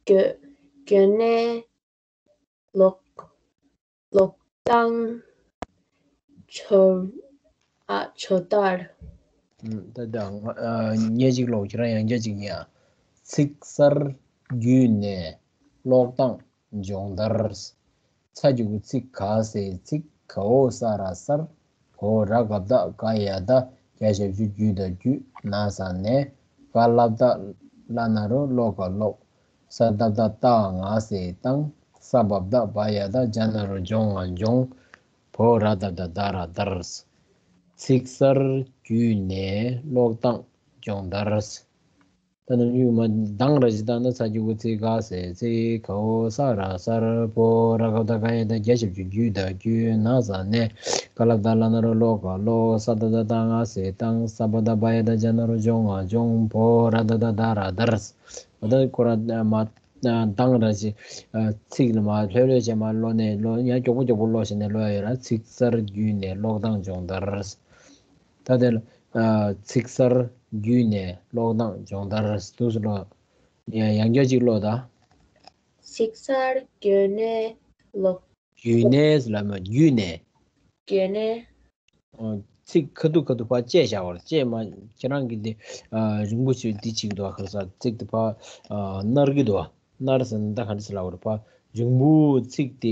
གྱོ། གྱོན་ནས། ཀློག་ཀློག་སྟངས། ཆོ། ཨ། ཆོ་དར། ཨུམ། ད་ད་ང་ཨ་ཉེ་གཅིག་ཀློག་ཁྱེད་རང་ཡང་བསྐྱར་གཅིག་ཉན་ཨ། ཚིག་གསར་བརྒྱུད་ནས་ཀློག་སྟངས་སྦྱོང་བརྡར། ཚ་གི་གུ་ཚི་ག་སེ་ཚིག་ག་འོ་ས་ར་སར། ག་འོ་ར་ག་བཏགས་རྒ་ཡ་བཏགས་རྒྱ་ཞབས་ཀྱུ་རྒྱུ་ད་རྒྱུད། ན་ས་ནས། ཀ་ལ་བཏགས་ཀླ་ན་རོ་ཀློ་ག་ལོག་ས་ཏ་བཏགས་སྟ་ང་སེ་བཏང་། ས་བ་བཏགས་སྦ་ཡ་བཏགས་སྦྱ་ན་རོ་སྦྱོ་ང་སྦྱོང་། བ་འོ་ར་བཏགས་བཏགས་རྡ་ར་བདར། ཚིག་གསར་བརྒྱུད་ནས་ཀློག་སྟངས་སྦྱོང་བརྡར། ད་ནམ་རྒྱུན་མ་གདངས་ར་ཅིག་བཏང་ན་ཚ་གི་གུ་ཚི་ག་སེ་ཚིག་ག་འོ་ས་ར་སར། བ་འོ་ར་ག་བཏགས་རྒ་ཡ་བཏགས་རྒྱ་ཞབས་ཀྱུ་རྒྱུ་ད་རྒྱུད། ན་ས་ནས། ཀ་ལ་བཏགས་ཀླ་ན་རོ་ཀློ་ག་ལོག་ས་ཏ་བཏགས་སྟ་ང་སེ་བཏང་། ས་བ་བཏགས་སྦ་ཡ་བཏགས་སྦྱ་ན་རོ་སྦྱོ་ང་སྦྱོང་། བ་འོ་ར་བཏགས་བཏགས་རྡ་ར་བདར། འོ་ད་ཁོ་རང་མ་གདངས་ར་ཅིག་ཚིག་ལ་མ་ལྷོད་ལྷོད་བྱས་མ་ཀློག་ནས་ཀློག་ཡང་མགྱོགས་པོ་མགྱོགས་པོ་ཀློག་བྱས་ནས་ཀློག་ཡ་ཡོད་ར། ཚིག་གསར་བརྒྱུད་ནས་ཀློག་སྟངས་སྦྱོང་བརྡར། ད་དེ་ལ། ཚིག་གསར་བརྒྱུད་ནས་ཀློག་སྟངས་སྦྱོང་བརྡར་འདུག་སེ་ཀློག་ཡང་ཡང་བསྐྱར་གཅིག་ཀློག་ད། ཚིག་གསར་བརྒྱུད་ནས་ཀློག་བརྒྱུད་ནས་ལབ་མ་བརྒྱུད་ནས། བརྒྱུད་ནས། ཚིག་ཁ་ཐུག་ཁ་ཐུག་ཕར་བཅད་བཞག་པ་རེད། བཅད་མ་ཁྱེད་རང་གིས་འདི་རིང་པོ་ཞིག་འདི་བྱེད་ཀྱི་འདུག་ག་ས་ཚིག་དེ་ཕར་ནར་གྱི་འདུག་ག་ནར་ཟེར་ན་ད་ག་འདྲ་ཟེར་ལབ་པ་རེད། ཕར་རིང་པོ་ཚིག་དེ་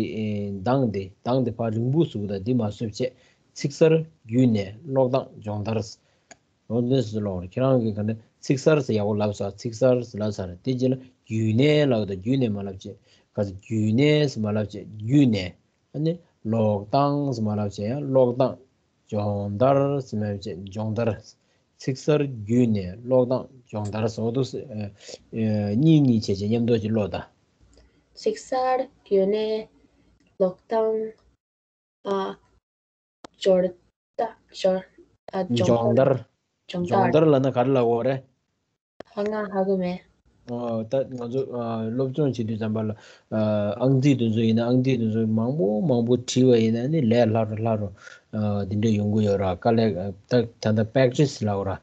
གདངས་དེ་གདངས་དེ་ཕར་རིང་པོ་བཟོ་གི་འདུག་འདི་མ་བཟོས་བྱས་ཚིག་གསར་བརྒྱུད་ནས་ཀློག་སྟངས་སྦྱོང་བརྡར། འོ་འདི་ཟེར་ལབ་པ་རེད། ཁྱེད་རང་གིས་ག་འདྲ་ཚིག་གསར་ཟེར་ཡག་པོ་ལབ་ས་ཚིག་གསར་ཟེར་ལབ་ས་རེད། དེ་རྗེས་ལ་བརྒྱུད་ནས་ལབ་གི་འདུག་བརྒྱུད་ནས་མ་ལབ་བྱས་ག་ས་བརྒྱུད་ནས་ཟེར་མ་ལབ་བྱས་བརྒྱུད་ནས། ཨ་ནི་ཀློག་སྟངས་ཟེར་མ་ལབ་བྱས་ཡང་ཀློག་སྟངས། སྦྱོང་བརྡར་ཟེར་མ་ལབ་བྱས་སྦྱོང་བརྡར། ཚིག་གསར་བརྒྱུད་ནས་ཀློག་སྟངས་སྦྱོང་བརྡར་ཟེར་བ་འདུག་གཉིས་གཉིས་བྱས་བྱས་མཉམ་དུ་ཅིག་ཀློག་ད། ཚིག་གསར་བརྒྱུད་ནས་ཀློག་སྟངས། ཨ། སྦྱོར། ད་སྦྱོར། ཨ། སྦྱོང་སྦྱོང་བརྡར། སྦྱོང་སྦྱོང་བརྡར། བརྡར་ལབ་ན་ག་རེ་ལབ་དགོས་རེད། ཨ། ང་ཧ་གོ་མེད། ཨོ། ད་ང་ཚོ་ཨ་སློབ་སྦྱོང་བྱེད་དུས་ཙམ་པ་ལ་ཨ་ཨང་རྩིས་དེ་ཚོ་ཡིན་ན་ཨང་རྩིས་དེ་ཚོ་མང་པོ་མང་པོ་བྲིས་པ་ཡིན་ན་ནི་ལས་སླ་རུ་སླ་རུ་ཨ་དེ་འདྲ་ཡོང་གི་ཡོད་ར། དཀའ་ལས་ད་ད་ལྟ་པེག་ཊི་སི་ལབ་ར།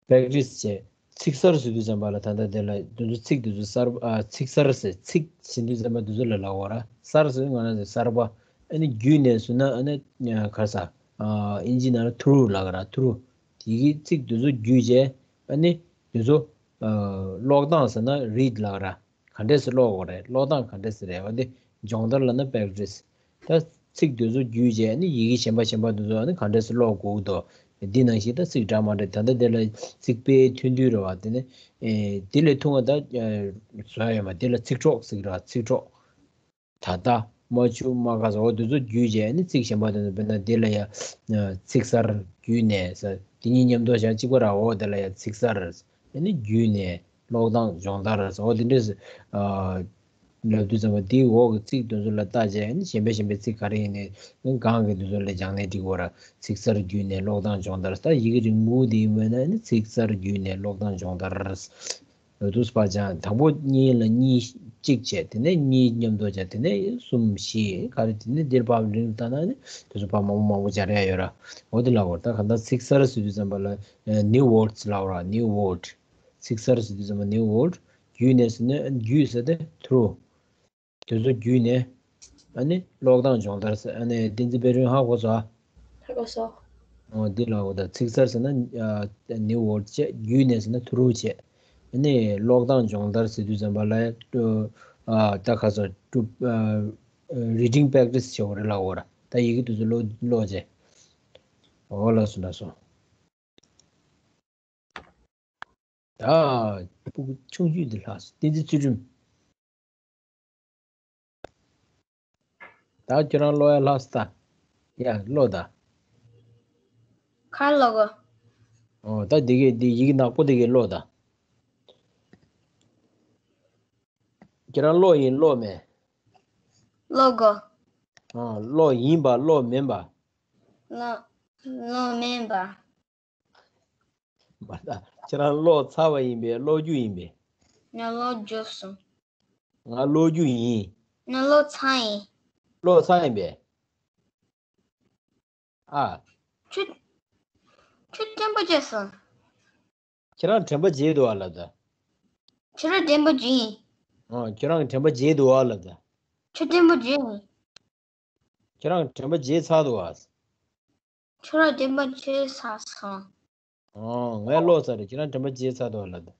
པེག་ཊི་སི་བྱས། ཚིག་གསར་ཟེར་དུས་ཙམ་པ་ལ་ད་ལྟ་དེ་ལ་དེ་ཚོ་ཚིག་དེ་ཚོ་གསར་པ་ཨ་ཚིག་གསར་ཟེར་ཚིག་ཟེར་དུས་ཙམ་པ་དེ་ཚོ་ལ་ལབ་པ་ར། གསར་ཟེར་ང་རང་ཚོ་གསར་པ། ཨ་ནི་བརྒྱུད་ནས་ཟེར་ན་ཨ་ནི་ག་ས་ཨ་ཨིན་ཇི་ནང་ལ་ཐུ་རུ་ལབ་ག་ར། ཐུ་རུ། དེ་གི་ཚིག་དེ་ཚོ་བརྒྱུད་བྱས་ཨ་ནི་དེ་ཚོ་ཨ་ཀློག་སྟངས་ཟེར་ན་རིཌ་ལབ་ག་ར། ག་འདྲས་སེ་ཀློག་དགོས་རེད། ཀློག་སྟངས་ག་འདྲས་སེ་རེད། འོ་དེ་སྦྱོང་བརྡར་ལབ་ན་པེག་ཊི་སི། ད་ཚིག་དེ་ཚོ་བརྒྱུད་བྱས་ནི་ཡི་གེ་གཞན་པ་གཞན་པ་དེ་ཚོ་ནི་ག་འདྲས་སེ་ཀློག་དགོས་འདུག་འདི་ནང་བཞིན་ད་ཚིག་འདྲ་མ་འདྲ་ད་ལྟ་དེ་ལ་ཚིག་དཔེ་ཐུང་ཐུང་རེད་བ། དེ་ནི་ཨེ་དེ་ལས་ཐུང་བ་ད་བཟོ་ཡ་ཡོད་མ། དེ་ལ་ཚིག་གྲོགས་ཟེར་གི་རེད་བ། ཚིག་གྲོགས། ད་ལྟ། མ་ཆུ། མ་ག་ས། འོ་དེ་ཚོ་བརྒྱུད་བྱས་ནི་ཚིག་གཞན་པ་དེ་ཚོ་དཔེར་ན་འདི་ལ་ཡ་ཚིག་གསར་བརྒྱུད་ནས་ཟེར། དེ་གཉིས་མཉམ་དུ་བཞག་གཅིག་པ་ར། འོ་དེ་ལ་ཡ་ཚིག་གསར་ནི་བརྒྱུད་ནས་ཀློག་སྟངས་སྦྱོང་བརྡར་ཟེར། འོ་དེ་འདྲས་ལབ་དུས་ཙམ་པ་དེའི་འོག་གི་ཚིག་དེ་ཚོ་ལ་བལྟས་བྱས་ནི་གཞན་པའི་གཞན་པའི་ཚིག་ག་རེ་ཡིན་ནའི་ནི་གང་གི་དེ་ཚོ་ལ་སྦྱང་ནས་འགྲིག་གོ་ར། ཚིག་གསར་བརྒྱུད་ནས་ཀློག་སྟངས་སྦྱོང་བརྡར། ད་ཡི་གེ་རིང་པོ་དེ་ཡིན་པ་ན་ནི་ཚིག་གསར་བརྒྱུད་ནས་ཀློག་སྟངས་སྦྱོང་བརྡར། ལོ་དུས་པ་ཅང་དང་པོ་གཉིས་ལ་གཉིས་གཅིག་བྱས། དེ་ནས་གཉིས་མཉམ་དུ་བྱས། དེ་ནས་གསུམ་བཞི་ག་རེ། དེ་ནས་འདིར་ཕབ་རིང་བཏང་ན་ནི་དེ་ཚོ་ཕར་མང་པོ་མང་པོ་སྦྱར་ཡ་ཡོད་ར། འོ་དེ་ལབ་དགོས་ར། ད་གང་ལྟར་ཚིག་གསར་ཟེར་དུས་ཙམ་པ་ལ་ནིའུ་ཝོརཌ་ལབ་ར། ནིའུ་ཝོརཌ། ཚིག་གསར་ཟེར་དུས་ཙམ་པ་ནིའུ་ཝོརཌ། བརྒྱུད་ནས་ཟེར་ན་བརྒྱུད་ཟེར་ཏེ་ཐུ་རུ། དེ་ཚོ་བརྒྱུད་ནས་ཨ་ནི་ཀློག་སྟངས་སྦྱོང་བརྡར་ཟེར། ཨ་ནི་བསྟན་འཛིན་དཔལ་སྒྲོན་ཧ་གོ་སོང་ཨ། ཧ་གོ་སོང་། འོ་འདི་ལ་འོ་ད་ཚིག་གསར་ཟེར་ན་ནིའུ་ཝོརཌ་བྱས། བརྒྱུད་ནས་ཟེར་ན་ཐུ་རུ་བྱས། ཨ་ནི་ཀློག་སྟངས་སྦྱོང་བརྡར་ཟེར་དུས་ཙམ་པ་ལ་ད་ག་ས་reading practice བྱེད་དགོས་རེད་ལབ་དགོས་ར། ད་ཡི་གེ་དེ་ཚོ་ཀློག་ཀློག་བྱས། འོ་ལགས་སོ་ལགས་སོ། ད་སྤུ་གུ་ཆུང་ཆུང་འདི་ལྷག་སོང་། བསྟན་འཛིན་ཚུལ་ཁྲིམས། ད་ཁྱོད་རང་ཀློག་ཡ་ལྷག་སོང་ད། ཡ་ཀློག་ད། ག་རེ་ཀློག་དགོས། ཨོ་ད་འདི་གས་འདི་ཡི་གེ་ནག་པོ་འདི་གས་ཀློག་ད། ཁྱེད་རང་ཀློག་ཡིན་ཀློག་མེད། ཀློག་དགོས། ཨོ་ཀློག་ཡིན་པ་ཀློག་མིན་པ། ཀློག་ཀློག་མིན་པ། མ་ད་ཁྱེད་རང་ཀློག་ཚར་བ་ཡིན་པས་ཀློག་རྒྱུ་ཡིན་པས། ང་ཀློག་རྒྱུ་སོང་། ང་ཀློག་རྒྱུ་ཡིན། ང་ཀློག་ཚར་ཡིན། ཀློག་ཚར་ཡིན་པས། ཨ། ཁྱོད་ཁྱོད་དྲན་པ་བརྗེད་སོང་། ཁྱེད་རང་དྲན་པ་བརྗེད་འདུག་ཨ་ལབ་ད། ཁྱོད་རང་དྲན་པ་བརྗེད་ཡིན། ཨོ་ཁྱོད་རང་གི་དྲན་པ་བརྗེད་འདུག་ཨ་ལབ་ད། ཁྱོད་དྲན་པ་བརྗེད་ཡིན། ཁྱོད་རང་དྲན་པ་བརྗེད་ཚར་འདུག་ཨ། ཁྱོད་རང་དྲན་པ་བརྗེད་ཚར་སོང་། ཨོ་ངས་ཀློག་ཚར་རེད། ཁྱོད་རང་དྲན་པ་བརྗེད་ཚར་འདུག་ཨ་ལབ་ད།